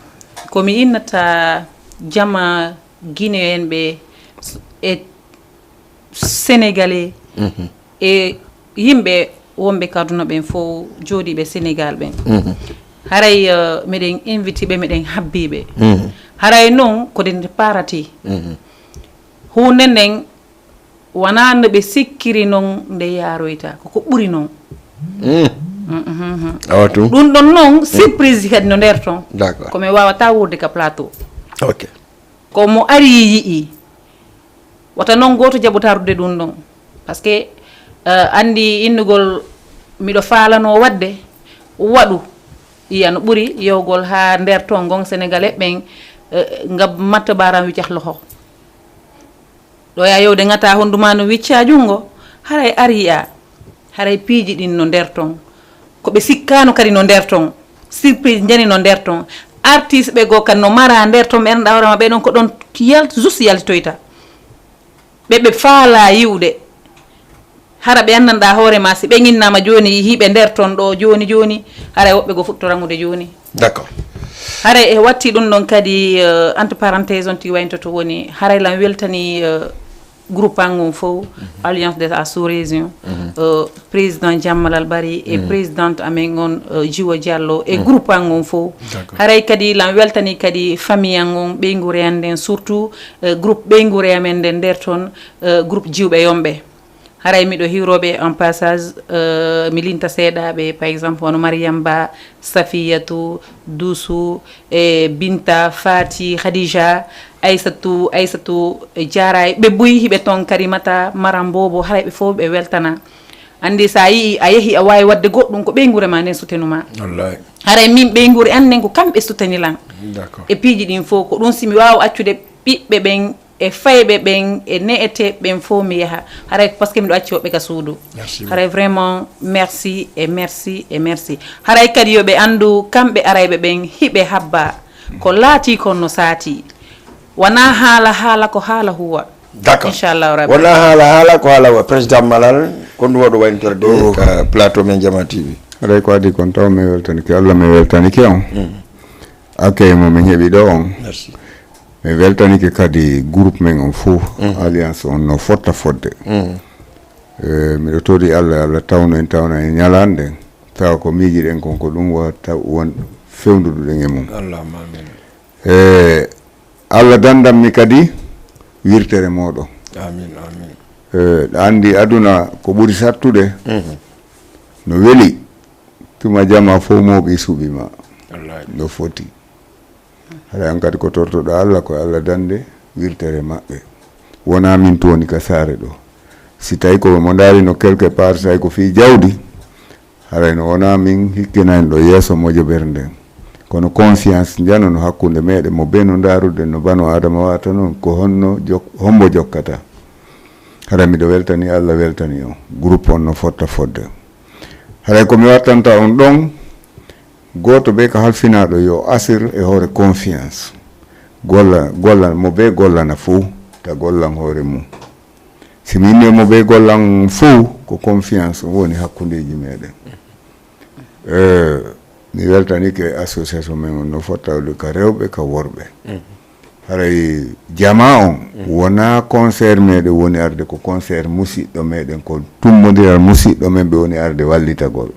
ko mi innata jama Guinéen ɓe e Sénégalais e yimɓe wonɓe kaduna ɓen fof jooɗiiɓe Sénégal ɓen. Haray uh, meɗen inviti ɓe, meɗen habbiiɓe. Haray noon ko ɗen parati huunde nden wonaa no ɓe sikkiri noon nde yaaroyta, koko ɓuri noon. Awa tun. Ɗum ɗon noon surprise kadi no nder toon. D'accord. Ko mi waawata wuurde ka plateau. Ok. Ko mo ari yi'i. Wata noon gooto jaɓu tarude ɗum ɗon. Parce que uh, anndi innugol miɗo faalanoo waɗde waɗu, iya no ɓuri yowgol haa nder toon ngon Sénégalais ɓen uh, ngam matta baaraam wicah loho. Ɗo ya yowde ŋata hondu ma no wicca junngo, haray ari a, haray piiji ɗin no nder ton. Ko ɓe sikkaano kadi no nder ton. Surprise njani no nder ton. Artiste ɓe goo kan no mara nder ton, ɓe annda hoore ma ɓe ɗon ko ɗon yalt, juste yaltoyta. Ɓe ɓe faala yiwde. Hara ɓe anndanɗa hoore ma si ɓe ŋinnama jooni hiɓe nder ton ɗo jooni jooni, haray woɓɓe go fuɗto raŋude jooni. D'accord. Haray e watti ɗum ɗon kadi uh, entre parenthèse on tigi waynto to woni haray lan weltani uh, groupe an on fof, alliance de la sous région, uh, président Jammalal Bari e présidente amen on uh, Jiwo Diallo e groupe an on fof. Haray kadi lan weltani kadi famille an on ɓeynguure an nden, surtout uh, groupe ɓeynguure amen nden nder ton, uh, groupe jiwɓe yomɓe. Haray miɗo hiwroɓe en passage, uh, mi linta seeɗaɓe par exemple hono Mariam Ba, Safiyatu, Dusu, e Binta, Fati, Khadija, Aysatu, Aysatu, e Jaaray, ɓe buy hiɓe ton, Karimata, Maram Bobo, haray ɓe fof ɓe weltana. Anndi sa yi'i a yehi a waawi waɗde goɗɗum ko ɓeynguure ma nden sutenuma. Haray min ɓeynguure an nden ko kamɓe sutani lan. E piiji ɗin fof ko ɗum si mi waawa accude ɓiɓɓe ɓen e fayɓe ɓen e ne'eteeɓe ɓen fof mi yaha, haray ko parce que miɗo acci woɓɓe ka suudu. Haray vraiment merci e merci e merci. Haray kadi yo ɓe anndu kamɓe arayɓe ɓen hiɓe habba ko laati kon no saati. Wona haala haala ko haala huwa. D'accord. Inchallahu rabbi. Wona haala haala ko haala huwa. Président Malal, ko ɗum waɗo waynitorde ka plateau men Jama T V. Haray ko adi kon taw mi weltanike Allah, mi weltanike on. Accueil mo min heɓi ɗo on. Merci. Mi weltanike kadi groupe men on fof. Alliance on no fotta fodde. Eh, miɗo tori Allah, Allah tawno en, tawna en ñalaande ɗen, tawa ko miijiɗen kon ko ɗum wata won fewnduɗen e mum. Allahumma amin. Eh, Allah dandammi kadi wirtere moɗon. Amin, amin. Eh, ɗa andi aduna ko ɓuri sattude. No weli tuma jama fof mooɓi suɓi ma. No foti. Haɗa an kadi ko tortoɗo Allah, ko Allah dande wirtere maɓɓe. Wona min tooni ka saare ɗo. Si tawi ko mo ndaari no quelque part, tawi ko fii jawdi, haray no wona min hikkinani ɗo yeeso mojobere nden. Kono confiance njano no hakkunde meɗen mo be no ndaruɗen no bano Adama wata non, ko honno jok-, hombo jokkata. Haray miɗo weltani Allah, weltani on. Groupe on no fotta fodde. Haray ko mi wattanta on ɗon, gooto be ka halfinaaɗo yo asir e hoore confiance. Golla, golla mo be gollana fow, ta gollan hoore mum. Si mi inni mo be gollan fow, ko confiance woni hakkundeeji meɗen. Eh, mi weltanike association men on no fottawde ka rewɓe, ka worɓe. Haray jama on wona concert meɗen woni arde, ko concert musiɗɗo meɗen, ko tummodiral musiɗɗo men ɓe woni arde wallitagol.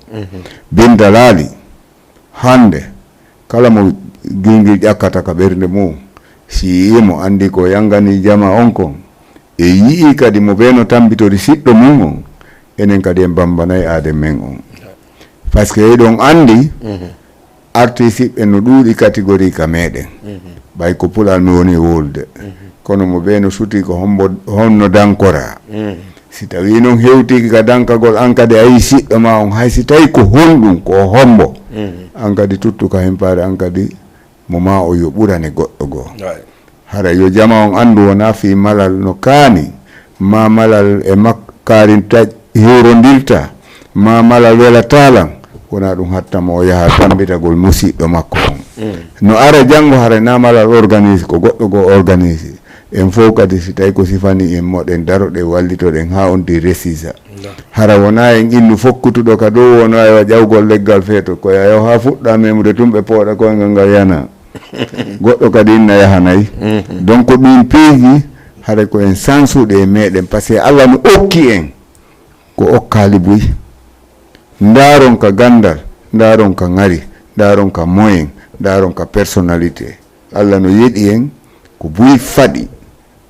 Binta Laali, hande kala mo gilgil ƴakkata ka ɓernde mum, si yi'imo andi ko yangani jama on kon, e yi'i kadi mo be no tambitori siɗɗo mum on, enen kadi en bambanay aaden men on. Parce que eɗon andi, artiste ɓe no ɗuuɗi catégorie ka meɗen. Ɓay ko pulal mi woni e wolude. Kono mo be no suti ko hombo, honno dankora. Si tawi non hewtiki ka dankagol an kadi a yi siɗɗo ma on, hay si tawi ko honɗum, ko hombo. An kadi tuttu ka hempare an kadi mo ma o yo ɓurane goɗɗo goo. Hara yo jama on anndu wona fii malal no kaani, ma malal e makkaari taƴ-, hiwrondirta, ma malal wela taalan, wona ɗum hatta mo o yaha tambitagol musiɗɗo makko on. No ara janngo hara na malal organise, ko goɗɗo goo organise. En fof kadi si tawi ko sifani en moɗen daroɗen wallitoɗen haa on di resisa. Hara wonaa en innu fokkutuɗo ka dow, wonaa yo ƴawgol leggal feeto. Ko yayo haa fuɗɗa memude tun, ɓe pooɗa koyngal ngal yana. Goɗɗo kadi inna yahanay. Donc, ɗin piiji, hara ko en sansuɗe e meɗen, parce que Allah no okki en ko okkaali buy. Ndaaron ka gandal, ndaaron ka ŋari, ndaaron ka moyen, ndaaron ka personnalité. Allah no yeɗi en, ko buy faɗi.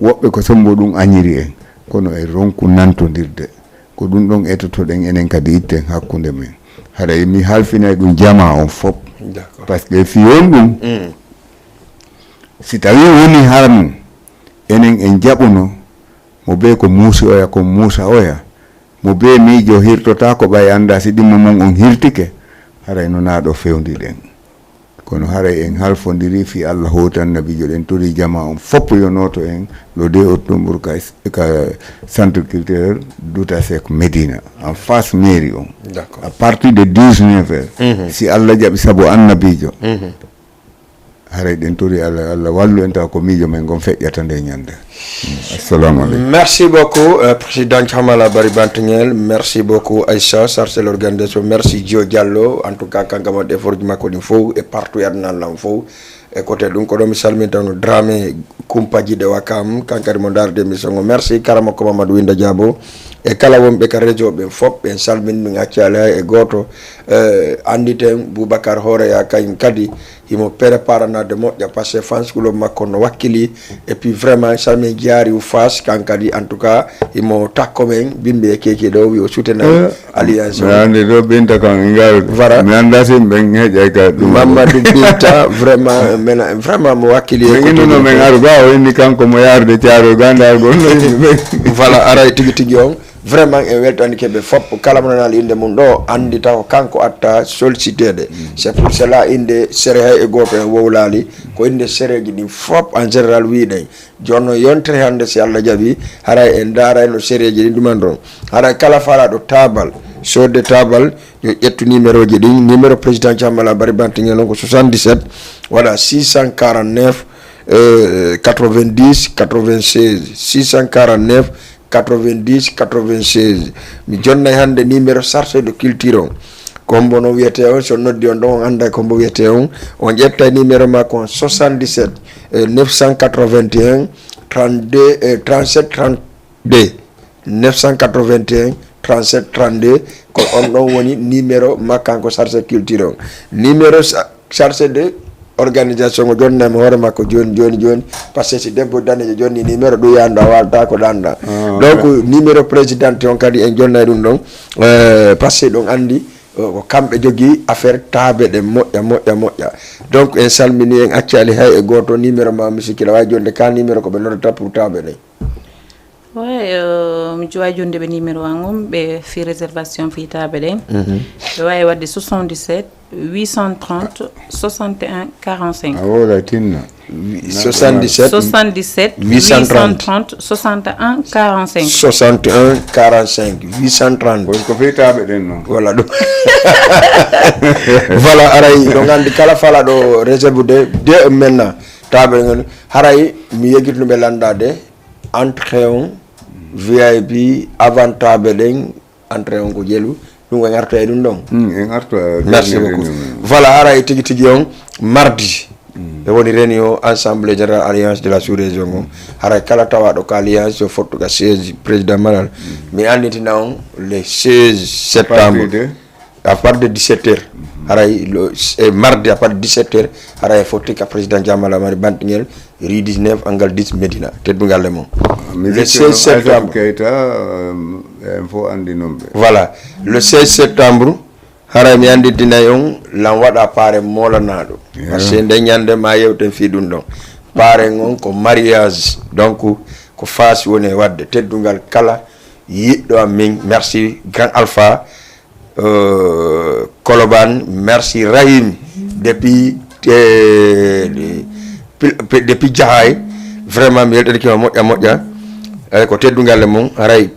Woɓɓe ko sembo ɗum añiri en, kono e ronku nantondirde. Ko ɗum ɗon etotoɗen enen kadi itten hakkunde men. Haray mi halfinay ɗum jama on fop. D'accord. Parce que fi on ɗum, si tawi woni harmu, enen en jaɓuno mo be ko muusi oya, ko muusa oya, mo be miijo hirtota ko ɓay annda si ɗimmo mon on hirtike, haray no naaɗo fewndi ɗen. Kono haray en halfondiri fi Allah hootan nabijo ɗen tori jama on fop yo nooto en le deux octobre ka, ka centre culturel Doutasek Médina, en face mairie on. D'accord. À partir de dix-neuf heures, si Allah jaɓi sabu annabijo, haray ɗen tori Allah, Allah wallu en tawa ko miijo men ngon feƴƴata nde ñande. Assalamu aleykum. Merci beaucoup, euh, Président Hamala Bari Bantingel. Merci beaucoup, Aïssa, chargé de l'organisation. Merci, Gio Diallo. En tout cas, kanka mo effort ji makko ɗin fof et partout e aduna lan fof. E côté ɗum, ko ɗo mi salminta no Dramé Kumpaji de Wakam, kankari mo ndaarde émission o. Merci, Karama ko Mamadou Winda Diabo. E kala wonɓe ka réseau ɓen fof, ɓen salmin, min accali hay e gooto. Eh, annditen Boubacar Horeya kañum kadi, himo préparanade moƴƴa, parce que fans club makko no wakkili. Et puis vraiment, Sami Diari ou Fass, kan kadi, en tout cas, himo takko men, bimbe e keke ɗo, wi o soutenay alliance o. Mi andi ɗo binta kan, ingal. Voilà. Mi anda si ɓen heƴay ka ɗum. Mamadou Binta, vraiment, men, vraiment mo wakkili e ko innuno men aru ga, o inni kanko mo yarde caaro ganda, gonno yimɓe ɓen. Voilà, aray tigi tigi on. Vraiment, en weltanike ɓe fop, kala mo nanali inde mum ɗo, andi taw ko kanko atta solliciteede. C'est pour cela inde sere hay e gooto en wowlaali, ko inde sereji ɗin fop en général wiɗen. Jooni noon yontere hannde, si Allah jaɓi, haray en ndaarayno sereji ɗin ɗuman ɗon. Haray kala faalaɗo taabal, sodde taabal, yo ƴettu numéroji ɗin. Numéro président Thiamala Bari Bantingel on ko soixante-dix-sept, voilà, six cent quarante-neuf, euh, quatre-vingt-dix, quatre-vingt-seize, six cent quarante-neuf, quatre-vingt-dix, quatre-vingt-seize. Mi jonnay hannde numéro chargé de culture on. Ko hombo no wiyete on, so noddi on ɗon, on annday ko hombo wiyete on. On ƴettay numéro makko on, soixante-dix-sept, eh, neuf cent quatre-vingt-un, trente-deux, eh, trente-sept, trente-deux. Neuf cent quatre-vingt-un, trente-sept, trente-deux. Ko on ɗon woni numéro makko kanko chargé culture on. Numéro sa-, chargé de organisation o jonnay mo hoore makko jooni, jooni, jooni. Parce que si debbo danejo jonni numéro ɗum yahndo a walta ko ɗanɗa. Donc, numéro président on kadi en jonnay ɗum ɗon. Euh, parce que ɗon andi, euh, ko kamɓe jogii affaire taabe ɗe moƴƴa, moƴƴa, moƴƴa. Donc, en salmini, en accali hay e gooto numéro ma, misikila wawi jonde ka numéro ko ɓe noddata pour taabe ɗe. Oui, euh, mi jowa jonde ɓe numéro an on, ɓe fi réservation fi taabe ɗen. Ɓe wawi wadde soixante-dix-sept, huit cent trente, soixante et un, quarante-cinq. A woola tinna. Soixante-dix-sept, soixante-dix-sept, huit cent trente, soixante et un, quarante-cinq. Soixante et un, quarante-cinq, huit cent trente. Ko, ko fi taabe ɗen non. Voilà ɗum. Voilà, aray, ɗo gandi kala fala ɗo réserve de, de menna. Taabe ɗen, haray, mi yejjituno ɓe landade. Entrée on, V I P, avant taabe ɗen, entrée on ko jelu. Ɗum ko en arta e ɗum ɗon. Hmm, en arta. Merci beaucoup. Voilà, haray tigi tigi on, mardi. E woni réunion Assemblée Générale Alliance de la Sous-Région on. Haray kala tawaɗo ko Alliance o fottu ka siège président Malal. Mi anditina on le seize septembre. À partir de dix-sept heures. Haray lo, e mardi à partir de dix-sept heures, haray e fotti ka président Jamala Mari Bantingel, rue dix-neuf, angle dix, Médina. Teddungal e mon. Le seize septembre. Keita, euh, en fof andi non ɓe. Voilà. Le seize septembre, haray mi andintinay on, lan waɗa pare molanaɗo. Parce que nde ñande ma yewten fi ɗum ɗon. Pare on ko mariage. Donc, ko fas woni e wadde. Teddungal kala yiɗɗo am min. Merci, grand Alpha. Euh, Koloban, merci Rahim, depuis, euh, pi-, pi-, depuis Jaxaay, vraiment mi weltanike ma moƴƴa moƴƴa. Eyi, ko teddungal e mum, haray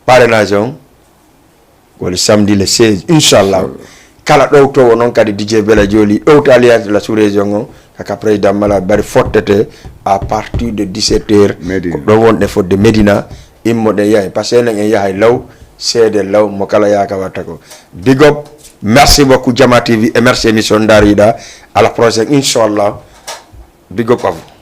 parrainage on ko le samedi le seize, inchallah. Kala ɗowtowo noon kadi D J Bela Jooli, ɗowto Alliance de la Sous-Région on, kaka président Mala Bari fottete à partir de dix-sept heures. Ko ɗon wonɗen fodde Médina, immoɗen yahay, parce que enen en yahay law, Seede law mo kala yaaka watta ko. Big up. Merci beaucoup, Jama T V, et merci émission Ndariɗa. À la prochaine, inchallah. Big up à vous.